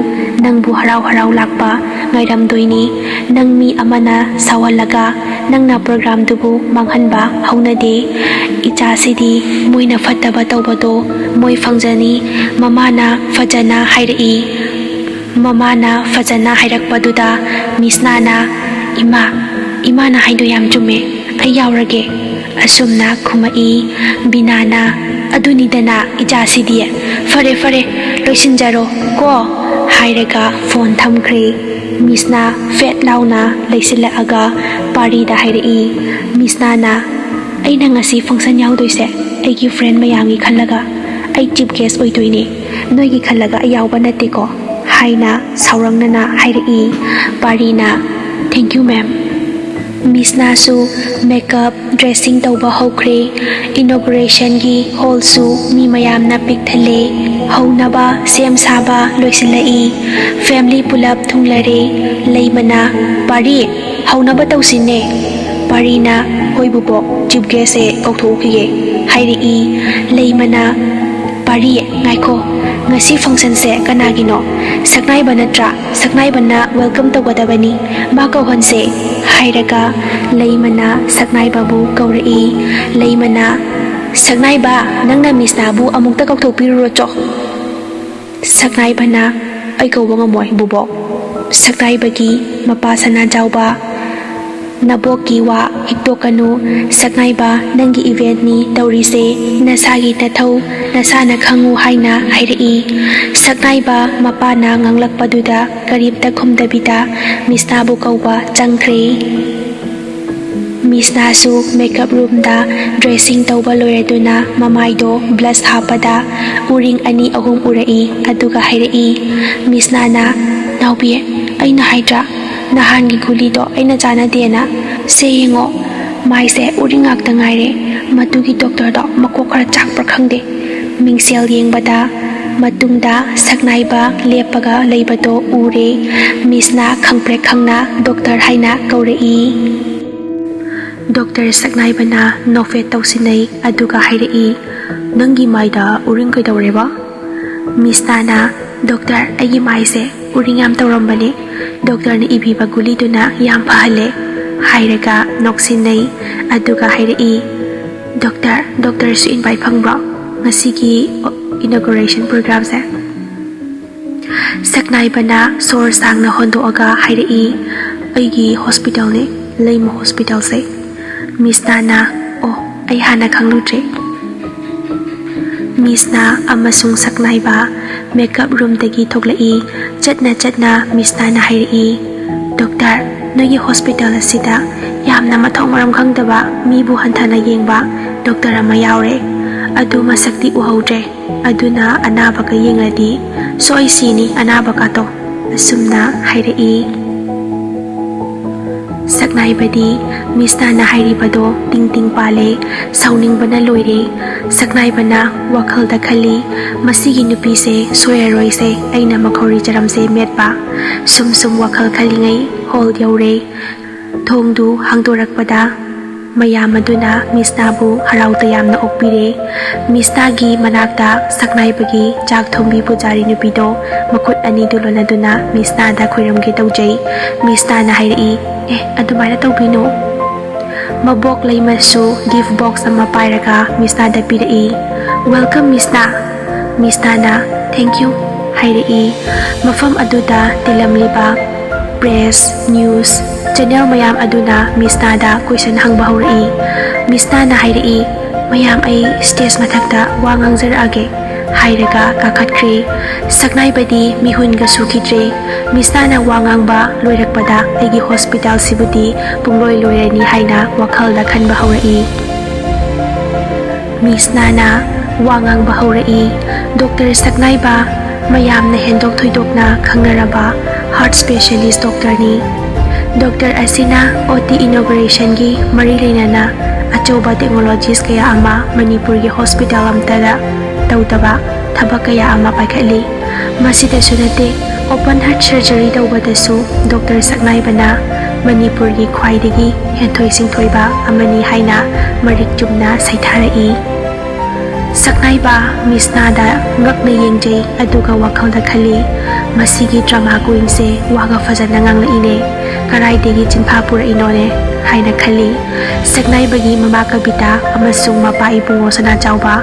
ꯅꯪꯕꯨ ꯍꯔꯥꯎ ꯍꯔꯥꯎ ꯂꯥꯛꯄ ꯉꯥꯏꯔꯝꯗꯣꯏꯅꯤ꯫ ꯅꯪ ꯃꯤ ꯑꯃꯅ ꯁꯥꯎꯍꯜꯂꯒ ꯅꯪꯅ ꯄ꯭ꯔꯣꯒ꯭ꯔꯥꯝꯗꯨꯕꯨ ꯃꯥꯡꯍꯟꯕ ꯍꯧꯅꯗꯦ꯫ ꯏꯆꯥꯁꯤꯗꯤ ꯃꯣꯏꯅ ꯐꯠꯇꯕ ꯇꯧꯕꯗꯣ ꯃꯣꯏ ꯐꯪꯖꯅꯤ"꯫ ꯃꯃꯥꯅ ꯐꯖꯅ ꯍꯥꯏꯔꯛꯏ꯫ ꯃꯃꯥꯅ ꯐꯖꯅ ꯍꯥꯏꯔꯛꯄꯗꯨꯗ ꯃꯤꯁꯅꯥꯅ, "ꯏꯃꯥ, ꯏꯃꯥꯅ ꯍꯥꯏꯗꯣ ꯌꯥꯝ ꯆꯨꯝꯃꯦ, ꯑꯩ ꯌꯥꯎꯔꯒꯦ"꯫ ꯑꯁꯨꯝꯅ ꯈꯨꯝꯃꯛꯏ꯫ ꯕꯤꯅꯥꯅ, "ꯑꯗꯨꯅꯤꯗꯅ ꯏꯆꯥꯁꯤꯗꯤ꯫ ꯐꯔꯦ, ꯐꯔꯦ, ꯂꯣꯏꯁꯤꯟꯖꯔꯣ ꯀꯣ" ꯍꯥꯏꯔꯒ ꯐꯣꯟ ꯊꯝꯈ꯭ꯔꯦ꯫ ꯃꯤꯁꯅꯥ ꯐꯦꯠ ꯂꯥꯎꯅ ꯂꯩꯁꯤꯜꯂꯛꯑꯒ ꯄꯥꯔꯤꯗ ꯍꯥꯏꯔꯛꯏ꯫ ꯃꯤꯁꯅꯥꯅ, "ꯑꯩꯅ ꯉꯁꯤ ꯐꯪꯁꯟ ꯌꯥꯎꯗꯣꯏꯁꯦ ꯑꯩꯒꯤ ꯐ꯭ꯔꯦꯟ ꯃꯌꯥꯝꯒꯤ ꯈꯜꯂꯒ, ꯑꯩ ꯆꯤꯐ ꯒꯦꯁ ꯑꯣꯏꯗꯣꯏꯅꯦ, ꯅꯣꯏꯒꯤ ꯈꯜꯂꯒ ꯑꯩ ꯌꯥꯎꯕ ꯅꯠꯇꯦꯀꯣ" ꯍꯥꯏꯅ ꯁꯥꯎꯔꯪꯅꯅ ꯍꯥꯏꯔꯛꯏ꯫ ꯄꯥꯔꯤꯅ, "Thank you, ma'am"꯫ ꯃꯤꯁꯅꯥꯁꯨ ꯃꯦꯀꯞ, ꯗ꯭ꯔꯦꯁꯤꯡ ꯇꯧꯕ ꯍꯧꯈ꯭ꯔꯦ꯫ ꯏꯅꯣꯒ꯭ꯔꯦꯁꯟꯒꯤ ꯍꯣꯜꯁꯨ ꯃꯤ ꯃꯌꯥꯝꯅ ꯄꯤꯛ ꯊꯜꯂꯦ꯫ ꯍꯧꯅꯕ ꯁꯦꯝ ꯁꯥꯕ ꯂꯣꯏꯁꯤꯜꯂꯛꯏ꯫ ꯐꯦꯃꯤꯂꯤ ꯄꯨꯂꯞ ꯊꯨꯡꯂꯔꯦ꯫ ꯂꯩꯃꯅ, "ꯄꯥꯔꯤ, ꯍꯧꯅꯕ ꯇꯧꯁꯤꯅꯦ꯫" ꯄꯥꯔꯤꯅ, "ꯍꯣꯏ ꯕꯨꯕꯣꯛ, ꯆꯤꯐ ꯒꯦꯁꯁꯦ ꯀꯧꯊꯣꯛꯎꯈꯤꯒꯦ" ꯍꯥꯏꯔꯛꯏ꯫ ꯂꯩꯃꯅ, "ꯄꯥꯔꯤ, ꯉꯥꯏꯈꯣ, ꯉꯁꯤ ꯐꯪꯁꯟꯁꯦ ꯀꯅꯥꯒꯤꯅꯣ? ꯁꯛꯅꯥꯏꯕ ꯅꯠꯇ꯭ꯔꯥ? ꯁꯛꯅꯥꯏꯕꯅ ꯋꯦꯜꯀꯝ ꯇꯧꯒꯗꯕꯅꯤ꯫ ꯃꯥ ꯀꯧꯍꯟꯁꯦ" ꯍꯥꯏꯔꯒ ꯂꯩꯃꯅ ꯁꯛꯅꯥꯏꯕꯕꯨ ꯀꯧꯔꯛꯏ꯫ ꯂꯩꯃꯅ, "ꯁꯛꯅꯥꯏꯕ, ꯅꯪꯅ ꯃꯤꯁꯅꯥꯕꯨ ꯑꯃꯨꯛꯇ ꯀꯧꯊꯣꯛꯄꯤꯔꯨꯔꯣꯆꯣ꯫" ꯁꯛꯅꯥꯏꯕꯅ, "ꯑꯩ ꯀꯧꯕ ꯉꯝꯃꯣꯏ ꯕꯨꯕꯣꯛ꯫" ꯁꯛꯅꯥꯏꯕꯒꯤ ꯃꯄꯥ ꯁꯅꯥꯖꯥꯎꯕ, "ꯅꯕꯣꯛꯀꯤ ꯋꯥ ꯍꯤꯛꯇꯣꯛꯀꯅꯨ꯫ ꯁꯛꯅꯥꯏꯕ, ꯅꯪꯒꯤ ꯏꯚꯦꯟꯠꯅꯤ ꯇꯧꯔꯤꯁꯦ꯫ ꯅꯁꯥꯒꯤ ꯅꯊꯧ ꯅꯁꯥꯅ ꯈꯪꯉꯨ" ꯍꯥꯏꯅ ꯍꯥꯏꯔꯛꯏ꯫ ꯁꯛꯅꯥꯏꯕ ꯃꯄꯥꯅ ꯉꯥꯡꯂꯛꯄꯗꯨꯗ ꯀꯔꯤꯝꯇ ꯈꯨꯝꯗꯕꯤꯗ ꯃꯤꯁꯅꯥꯕꯨ ꯀꯧꯕ ꯆꯪꯈ꯭ꯔꯦ꯫ ꯃꯤꯁꯅꯥꯁꯨ ꯃꯦꯀꯞ ꯔꯨꯝꯗ ꯗ꯭ꯔꯦꯁꯤꯡ ꯇꯧꯕ ꯂꯣꯏꯔꯗꯨꯅ ꯃꯃꯥꯏꯗꯣ ꯕ꯭ꯂꯁ ꯍꯥꯞꯄꯗ ꯎꯔꯤꯡ ꯑꯅꯤ ꯑꯍꯨꯝ ꯎꯔꯛꯏ꯫ ꯑꯗꯨꯒ ꯍꯥꯏꯔꯛꯏ, ꯃꯤꯁꯅꯥꯅ, "ꯅꯥꯎꯕꯤ, ꯑꯩꯅ ꯍꯥꯏꯗ꯭ꯔꯥ, ꯅꯍꯥꯟꯒꯤ ꯒꯨꯂꯤꯗꯣ ꯑꯩꯅ ꯆꯥꯟꯅꯗꯦꯅ? ꯁꯦ ꯌꯦꯡꯉꯣ, ꯃꯥꯏꯁꯦ ꯎꯔꯤꯡ ꯉꯥꯛꯇ ꯉꯥꯏꯔꯦ꯫ ꯃꯗꯨꯒꯤ ꯗꯣꯛꯇꯔꯗꯣ ꯃꯀꯣꯛ ꯈꯔ ꯆꯥꯛꯄ꯭ꯔꯥ ꯈꯪꯗꯦ꯫" ꯃꯤꯡꯁꯦꯜ ꯌꯦꯡꯕꯗ ꯃꯇꯨꯡꯗ ꯁꯛꯅꯥꯏꯕ ꯂꯦꯞꯄꯒ ꯂꯩꯕꯗꯣ ꯎꯔꯦ꯫ ꯃꯤꯁꯅ ꯈꯪꯄ꯭ꯔꯦꯛ ꯈꯪꯅ ꯗꯣꯛꯇꯔ ꯍꯥꯏꯅ ꯀꯧꯔꯛꯏ꯫ ꯗꯣꯛꯇꯔ ꯁꯛꯅꯥꯏꯕꯅ ꯅꯣꯛꯐꯦꯠ ꯇꯧꯁꯤꯟꯅꯩ, ꯑꯗꯨꯒ ꯍꯥꯏꯔꯛꯏ, "ꯅꯪꯒꯤ ꯃꯥꯏꯗ ꯎꯔꯤꯡ ꯀꯩꯗꯧꯔꯦꯕ?" ꯃꯤꯁꯅꯥꯅ, "ꯗꯣꯛꯇꯔ, ꯑꯩꯒꯤ ꯃꯥꯏꯁꯦ ꯎꯔꯤꯡ ꯌꯥꯝ ꯇꯧꯔꯝꯕꯅꯦ꯫ ꯗꯣꯛꯇꯔꯅ ꯏꯕꯤꯕ ꯒꯨꯂꯤꯗꯨꯅ ꯌꯥꯝ ꯐꯍꯜꯂꯦ" ꯍꯥꯏꯔꯒ ꯅꯣꯛꯁꯤꯟꯅꯩ꯫ ꯑꯗꯨꯒ ꯍꯥꯏꯔꯛꯏ, "ꯗꯣꯛꯇꯔ, ꯗꯣꯛꯇꯔꯁꯨ ꯏꯟꯚꯥꯏꯠ ꯐꯪꯕ꯭ꯔꯣ ꯉꯁꯤꯒꯤ ꯏꯅꯣꯒ꯭ꯔꯦꯁꯟ ꯄ꯭ꯔꯣꯒ꯭ꯔꯥꯝꯁꯦ?" ꯁꯛꯅꯥꯏꯕꯅ ꯁꯣꯔ ꯁꯥꯡꯅ ꯍꯣꯟꯗꯣꯛꯑꯒ ꯍꯥꯏꯔꯛꯏ, "ꯑꯩꯒꯤ ꯍꯣꯁꯄꯤꯇꯥꯜꯅꯦ, ꯂꯩꯃ ꯍꯣꯁꯄꯤꯇꯥꯜꯁꯦ꯫" ꯃꯤꯁꯅꯥꯅ, "ꯑꯣ, ꯑꯩ ꯍꯥꯟꯅ ꯈꯪꯂꯨꯗ꯭ꯔꯦ꯫" ꯃꯤꯁꯅꯥ ꯑꯃꯁꯨꯡ ꯁꯛꯅꯥꯏꯕ ꯃꯦꯀꯞ ꯔꯨꯝꯗꯒꯤ ꯊꯣꯛꯂꯛꯏ꯫ ꯆꯠꯅ ꯆꯠꯅ ꯃꯤꯁꯅꯥꯅ ꯍꯥꯏꯔꯛꯏ, "ꯗꯣꯛꯇꯔ, ꯅꯣꯏꯒꯤ ꯍꯣꯁꯄꯤꯇꯥꯜ ꯑꯁꯤꯗ ꯌꯥꯝꯅ ꯃꯊꯣꯡ ꯃꯔꯝ ꯈꯪꯗꯕ ꯃꯤꯕꯨ ꯍꯟꯊꯅ ꯌꯦꯡꯕ ꯗꯣꯛꯇꯔ ꯑꯃ ꯌꯥꯎꯔꯦ꯫ ꯑꯗꯨ ꯃꯁꯛꯇꯤ ꯎꯍꯧꯗ꯭ꯔꯦ꯫ ꯑꯗꯨꯅ ꯑꯅꯥꯕꯒ ꯌꯦꯡꯂꯗꯤ ꯁꯣꯏ ꯁꯤꯅꯤ ꯑꯅꯥꯕꯒꯥꯗꯣ꯫" ꯑꯁꯨꯝꯅ ꯍꯥꯏꯔꯛꯏ꯫ ꯁꯛ ꯁꯛꯅꯥꯏꯕꯗꯤ ꯃꯤꯁꯅꯥꯅ ꯍꯥꯏꯔꯤꯕꯗꯣ ꯇꯤꯡ ꯇꯤꯡ ꯄꯥꯜꯂꯦ꯫ ꯁꯥꯎꯅꯤꯡꯕꯅ ꯂꯣꯏꯔꯦ꯫ ꯁꯛꯅꯥꯏꯕꯅ ꯋꯥꯈꯜꯗ ꯈꯜꯂꯤ, "ꯃꯁꯤꯒꯤ ꯅꯨꯄꯤꯁꯦ ꯁꯣꯏꯔꯔꯣꯏꯁꯦ, ꯑꯩꯅ ꯃꯈꯧꯔꯤ ꯆꯔꯝꯁꯦ ꯃꯦꯠꯄ"꯫ ꯁꯨꯝ ꯁꯨꯝ ꯋꯥꯈꯜ ꯈꯜꯂꯤꯉꯩ ꯍꯣꯜ ꯌꯧꯔꯦ꯫ ꯊꯣꯡꯗꯨ ꯍꯥꯡꯗꯣꯔꯛꯄꯗ ꯃꯌꯥꯝ ꯑꯗꯨꯅ ꯃꯤꯁꯅꯥꯕꯨ ꯍꯔꯥꯎ ꯇꯌꯥꯝꯅ ꯑꯣꯛꯄꯤꯔꯦ꯫ ꯃꯤꯁꯅꯥꯒꯤ ꯃꯅꯥꯛꯇ ꯁꯛꯅꯥꯏꯕꯒꯤ ꯆꯥꯛ ꯊꯣꯡꯕꯤ ꯄꯨꯖꯥꯔꯤ ꯅꯨꯄꯤꯗꯣ ꯃꯈꯨꯠ ꯑꯅꯤꯗꯨ ꯂꯣꯟꯅꯗꯨꯅ ꯃꯤꯁꯅꯥꯗ ꯈꯣꯏꯔꯝꯒꯦ ꯇꯧꯖꯩ꯫ ꯃꯤꯁꯅꯥꯅ ꯍꯥꯏꯔꯛꯏ, "ꯑꯦ, ꯑꯗꯨꯃꯥꯏꯅ ꯇꯧꯕꯤꯅꯨ"꯫ ꯃꯕꯣꯛ ꯂꯩꯃꯁꯨ ꯒꯤꯐ ꯕꯣꯛꯁ ꯑꯃ ꯄꯥꯏꯔꯒ ꯃꯤꯁꯅꯥꯗ ꯄꯤꯔꯛꯏ꯫ "Welcome, ꯃꯤꯁꯅꯥ"꯫ ꯃꯤꯁꯅꯥꯅ "Thank you" ꯍꯥꯏꯔꯛꯏ꯫ ꯃꯐꯝ ꯑꯗꯨꯗ ꯇꯤꯜꯂꯝꯂꯤꯕ ꯄ꯭ꯔꯦꯁ, ꯅ꯭ꯌꯨꯁ ꯆꯦꯅꯦꯜ ꯃꯌꯥꯝ ꯑꯗꯨꯅ ꯃꯤꯁꯅꯥꯗ ꯀꯣꯏꯁꯟ ꯍꯪꯕ ꯍꯧꯔꯛꯏ꯫ ꯃꯤꯁꯅꯥꯅ ꯍꯥꯏꯔꯛꯏ, "ꯃꯌꯥꯝ, ꯑꯩ ꯁ꯭ꯇꯦꯖ ꯃꯊꯛꯇ ꯋꯥ ꯉꯥꯡꯖꯔꯛꯑꯒꯦ" ꯍꯥꯏꯔꯒ ꯀꯥꯈꯠꯈ꯭ꯔꯦ꯫ ꯁꯛꯅꯥꯏꯕꯗꯤ ꯃꯤꯍꯨꯟꯒ ꯁꯨꯈꯤꯗ꯭ꯔꯦ꯫ ꯃꯤꯁꯅꯥꯅ ꯋꯥ ꯉꯥꯡꯕ ꯂꯣꯏꯔꯛꯄꯗ ꯑꯩꯒꯤ ꯍꯣꯁꯄꯤꯇꯥꯜꯁꯤꯕꯨꯗꯤ ꯄꯨꯡꯂꯣꯏ ꯂꯣꯏꯔꯅꯤ ꯍꯥꯏꯅ ꯋꯥꯈꯜꯗ ꯈꯟꯕ ꯍꯧꯔꯛꯏ꯫ ꯃꯤꯁꯅꯥꯅ ꯋꯥ ꯉꯥꯡꯕ ꯍꯧꯔꯛꯏ, "ꯗꯣꯛꯇꯔ ꯁꯛꯅꯥꯏꯕ ꯃꯌꯥꯝꯅ ꯍꯦꯟꯗꯣꯛ ꯊꯣꯏꯗꯣꯛꯅ ꯈꯪꯅꯔꯕ ꯍꯥꯔꯠ ꯁ꯭ꯄꯦꯁꯤꯌꯦꯂꯤꯁ ꯗꯣꯛꯇꯔꯅꯤ꯫ ꯗꯣꯛꯇꯔ ꯑꯁꯤꯅ ꯑꯣ ꯇꯤ ꯏꯅꯣꯒ꯭ꯔꯦꯁꯟꯒꯤ ꯃꯔꯤ ꯂꯩꯅꯅ ꯑꯆꯧꯕ ꯇꯦꯛꯅꯣꯂꯣꯖꯤꯁ ꯀꯌꯥ ꯑꯃ ꯃꯅꯤꯄꯨꯔꯒꯤ ꯍꯣꯁꯄꯤꯇꯥꯜ ꯑꯃꯠꯇꯗ ꯇꯧꯗꯕ ꯊꯕꯛ ꯀꯌꯥ ꯑꯃ ꯄꯥꯏꯈꯠꯂꯤ꯫ ꯃꯁꯤꯗꯁꯨ ꯅꯠꯇꯦ, ꯑꯣꯄꯟ ꯍꯥꯔꯠ ꯁꯔꯖꯔꯤ ꯇꯧꯕꯗꯁꯨ ꯗꯣꯛꯇꯔ ꯁꯛꯅꯥꯏꯕꯅ ꯃꯅꯤꯄꯨꯔꯒꯤ ꯈ꯭ꯋꯥꯏꯗꯒꯤ ꯍꯦꯟꯊꯣꯏ ꯁꯤꯡꯊꯣꯏꯕ ꯑꯃꯅꯤ" ꯍꯥꯏꯅ ꯃꯔꯤꯛ ꯆꯨꯝꯅ ꯁꯩꯊꯥꯔꯛꯏ꯫ ꯁꯛꯅꯥꯏꯕ ꯃꯤꯁꯅꯥꯗ ꯉꯛꯅ ꯌꯦꯡꯖꯩ, ꯑꯗꯨꯒ ꯋꯥꯈꯜꯗ ꯈꯜꯂꯤ, "ꯃꯁꯤꯒꯤ ꯗ꯭ꯔꯃꯥ ꯀ꯭ꯋꯤꯟꯁꯦ ꯋꯥꯒ ꯐꯖꯅ ꯉꯥꯡꯂꯛꯏꯅꯦ, ꯀꯔꯥꯏꯗꯒꯤ ꯆꯤꯟꯐꯥ ꯄꯨꯔꯛꯏꯅꯣꯅꯦ?" ꯍꯥꯏꯅ ꯈꯜꯂꯤ꯫ ꯁꯛꯅꯥꯏꯕꯒꯤ ꯃꯃꯥ ꯀꯕꯤꯇꯥ ꯑꯃꯁꯨꯡ ꯃꯄꯥ ꯏꯕꯨꯡꯉꯣ ꯁꯅꯥꯆꯥꯎꯕ,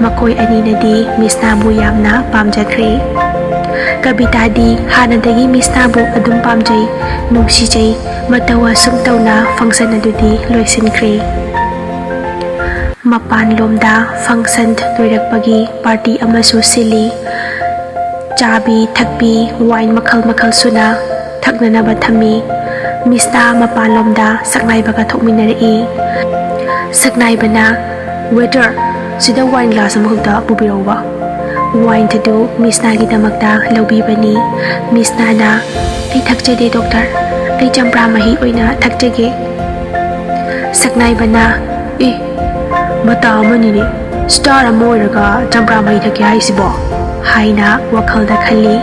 ꯃꯈꯣꯏ ꯑꯅꯤꯅꯗꯤ ꯃꯤꯁꯅꯥꯕꯨ ꯌꯥꯝꯅ ꯄꯥꯝꯖꯈ꯭ꯔꯦ꯫ ꯀꯕꯤꯇꯥꯗꯤ ꯍꯥꯟꯅꯗꯒꯤ ꯃꯤꯁꯅꯥꯕꯨ ꯑꯗꯨꯝ ꯄꯥꯝꯖꯩ, ꯅꯨꯡꯁꯤꯖꯩ, ꯃꯇꯧ ꯑꯁꯨꯝ ꯇꯧꯅ ꯐꯪꯁꯟ ꯑꯗꯨꯗꯤ ꯂꯣꯏꯁꯤꯟꯈ꯭ꯔꯦ꯫ ꯃꯄꯥꯟꯂꯣꯝꯗ ꯐꯪꯁꯟ ꯂꯣꯏꯔꯛꯄꯒꯤ ꯄꯥꯔꯇꯤ ꯑꯃꯁꯨ ꯁꯤꯜꯂꯤ꯫ ꯆꯥꯕꯤ ꯊꯛꯄꯤ, ꯋꯥꯏꯟ ꯃꯈꯜ ꯃꯈꯜ ꯁꯨꯅ ꯊꯛꯅꯅꯕ ꯊꯝꯃꯤ꯫ ꯃꯤꯁꯅꯥ ꯃꯄꯥꯟꯂꯣꯝꯗ ꯁꯛꯅꯥꯏꯕꯒ ꯊꯣꯛꯃꯤꯟꯅꯔꯛꯏ꯫ ꯁꯛꯅꯥꯏꯕꯅ, "Waiter, ꯁꯤꯗ ꯋꯥꯏꯟ ꯒ꯭ꯂꯥꯁ ꯑꯃꯈꯛꯇ ꯄꯨꯕꯤꯔꯛꯎꯕ"꯫ ꯋꯥꯏꯟ ꯑꯗꯨ ꯃꯤꯁꯅꯥꯒꯤꯗꯃꯛꯇ ꯂꯧꯕꯤꯕꯅꯤ꯫ ꯃꯤꯁꯅꯥꯅ, "ꯑꯩ ꯊꯛꯆꯗꯦ ꯗꯣꯛꯇꯔ, ꯑꯩ ꯆꯝꯄ꯭ꯔꯥ ꯃꯍꯤ ꯑꯣꯏꯅ ꯊꯛꯆꯒꯦ꯫ ꯁꯛꯅꯥꯏꯕꯅ, "ꯑꯦ, ꯃꯇꯥ ꯑꯃꯅꯤꯅꯦ, ꯁ꯭ꯇꯥꯔ ꯑꯃ ꯑꯣꯏꯔꯒ ꯆꯝꯄ꯭ꯔꯥ ꯃꯍꯤ ꯊꯛꯀꯦ ꯍꯥꯏꯁꯤꯕꯣ?" ꯍꯥꯏꯅ ꯋꯥꯈꯜꯗ ꯈꯜꯂꯤ꯫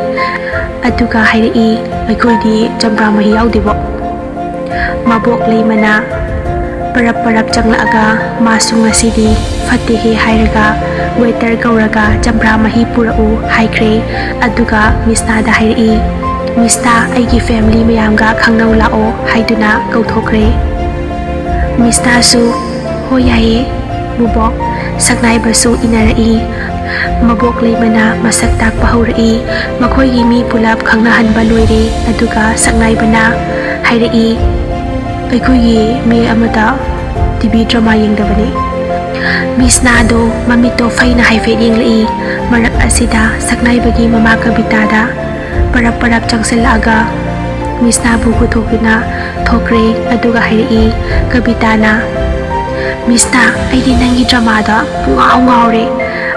ꯑꯗꯨꯒ ꯍꯥꯏꯔꯛꯏ, "ꯑꯩꯈꯣꯏꯗꯤ ꯆꯝꯄ꯭ꯔꯥ ꯃꯍꯤ ꯌꯥꯎꯗꯦꯕꯣ꯫" ꯃꯕꯣꯛ ꯂꯩꯃꯅ ꯄꯔꯞ ꯄꯔꯞ ꯆꯪꯂꯛꯑꯒ ꯃꯥꯁꯨ ꯉꯁꯤꯗꯤ ꯐꯠꯇꯦꯍꯦ ꯍꯥꯏꯔꯒ ꯋꯦꯇꯔ ꯀꯧꯔꯒ ꯆꯝꯄ꯭ꯔꯥ ꯃꯍꯤ ꯄꯨꯔꯛꯎ ꯍꯥꯏꯈ꯭ꯔꯦ꯫ ꯑꯗꯨꯒ ꯃꯤꯁꯅꯥꯗ ꯍꯥꯏꯔꯛꯏ, "ꯃꯤꯁꯅꯥ, ꯑꯩꯒꯤ ꯐꯦꯃꯤꯂꯤ ꯃꯌꯥꯝꯒ ꯈꯪꯅꯧ ꯂꯥꯛꯑꯣ" ꯍꯥꯏꯗꯨꯅ ꯀꯧꯊꯣꯛꯈ꯭ꯔꯦ꯫ ꯃꯤꯁꯅꯥꯁꯨ, "ꯍꯣꯏ, ꯌꯥꯏꯌꯦ, ꯕꯨꯕꯣꯛ꯫" ꯁꯛꯅꯥꯏꯕꯁꯨ ꯏꯟꯅꯔꯛꯏ꯫ ꯃꯕꯣꯛ ꯂꯩꯃꯅ ꯃꯁꯛ ꯇꯥꯛꯄ ꯍꯧꯔꯛꯏ꯫ ꯃꯈꯣꯏꯒꯤ ꯃꯤ ꯄꯨꯂꯞ ꯈꯪꯅꯍꯟꯕ ꯂꯣꯏꯔꯦ꯫ ꯑꯗꯨꯒ ꯁꯛꯅꯥꯏꯕꯅ ꯍꯥꯏꯔꯛꯏ, "ꯑꯩꯈꯣꯏꯒꯤ ꯃꯤ ꯑꯃꯇ ꯇꯤ ꯚꯤ ꯗ꯭ꯔꯃꯥ ꯌꯦꯡꯗꯕꯅꯤ꯫" ꯃꯤꯁꯅꯥꯗꯣ ꯃꯃꯤꯠꯇꯣ ꯐꯩꯅ ꯍꯥꯏꯐꯦꯠ ꯌꯦꯡꯂꯛꯏ꯫ ꯃꯔꯛ ꯑꯁꯤꯗ ꯁꯛꯅꯥꯏꯕꯒꯤ ꯃꯃꯥ ꯀꯕꯤꯇꯥꯗ ꯄꯔꯞ ꯄꯔꯞ ꯆꯪꯁꯤꯜꯂꯛꯑꯒ ꯃꯤꯁꯅꯥꯕꯨ ꯄꯨꯊꯣꯛꯇꯨꯅ ꯊꯣꯛꯈ꯭ꯔꯦ꯫ ꯑꯗꯨꯒ ꯍꯥꯏꯔꯛꯏ ꯀꯕꯤꯇꯥꯅ, "ꯃꯤꯁꯅꯥ, ꯑꯩꯗꯤ ꯅꯪꯒꯤ ꯗ꯭ꯔꯃꯥꯗ ꯄꯨꯡꯉꯥꯎ ꯉꯥꯎꯔꯦ꯫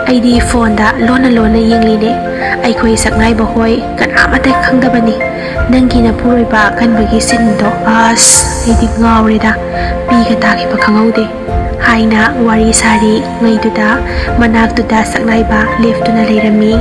ꯑꯩꯗꯤ ꯐꯣꯟꯗ ꯂꯣꯟꯅ ꯂꯣꯟꯅ ꯌꯦꯡꯂꯤꯅꯦ꯫ ꯑꯩꯈꯣꯏ ꯁꯛꯅꯥꯏꯕ ꯍꯣꯏ ꯀꯅꯥꯃꯠꯇ ꯈꯪꯗꯕꯅꯤ꯫ ꯅꯪꯒꯤ ꯅꯄꯨꯔꯣꯏꯕ ꯀꯟꯕꯒꯤ ꯁꯤꯟꯗꯣ, ꯑꯁ, ꯑꯩꯗꯤ ꯉꯥꯎꯔꯦꯗ꯫ ꯄꯤꯒ ꯇꯥꯈꯤꯕ ꯈꯪꯍꯧꯗꯦ" ꯍꯥꯏꯅ ꯋꯥꯔꯤ ꯁꯥꯔꯤꯉꯩꯗꯨꯗ ꯃꯅꯥꯛꯇꯨꯗ ꯁꯛꯅꯥꯏꯕ ꯂꯦꯞꯇꯨꯅ ꯂꯩꯔꯝꯃꯤ꯫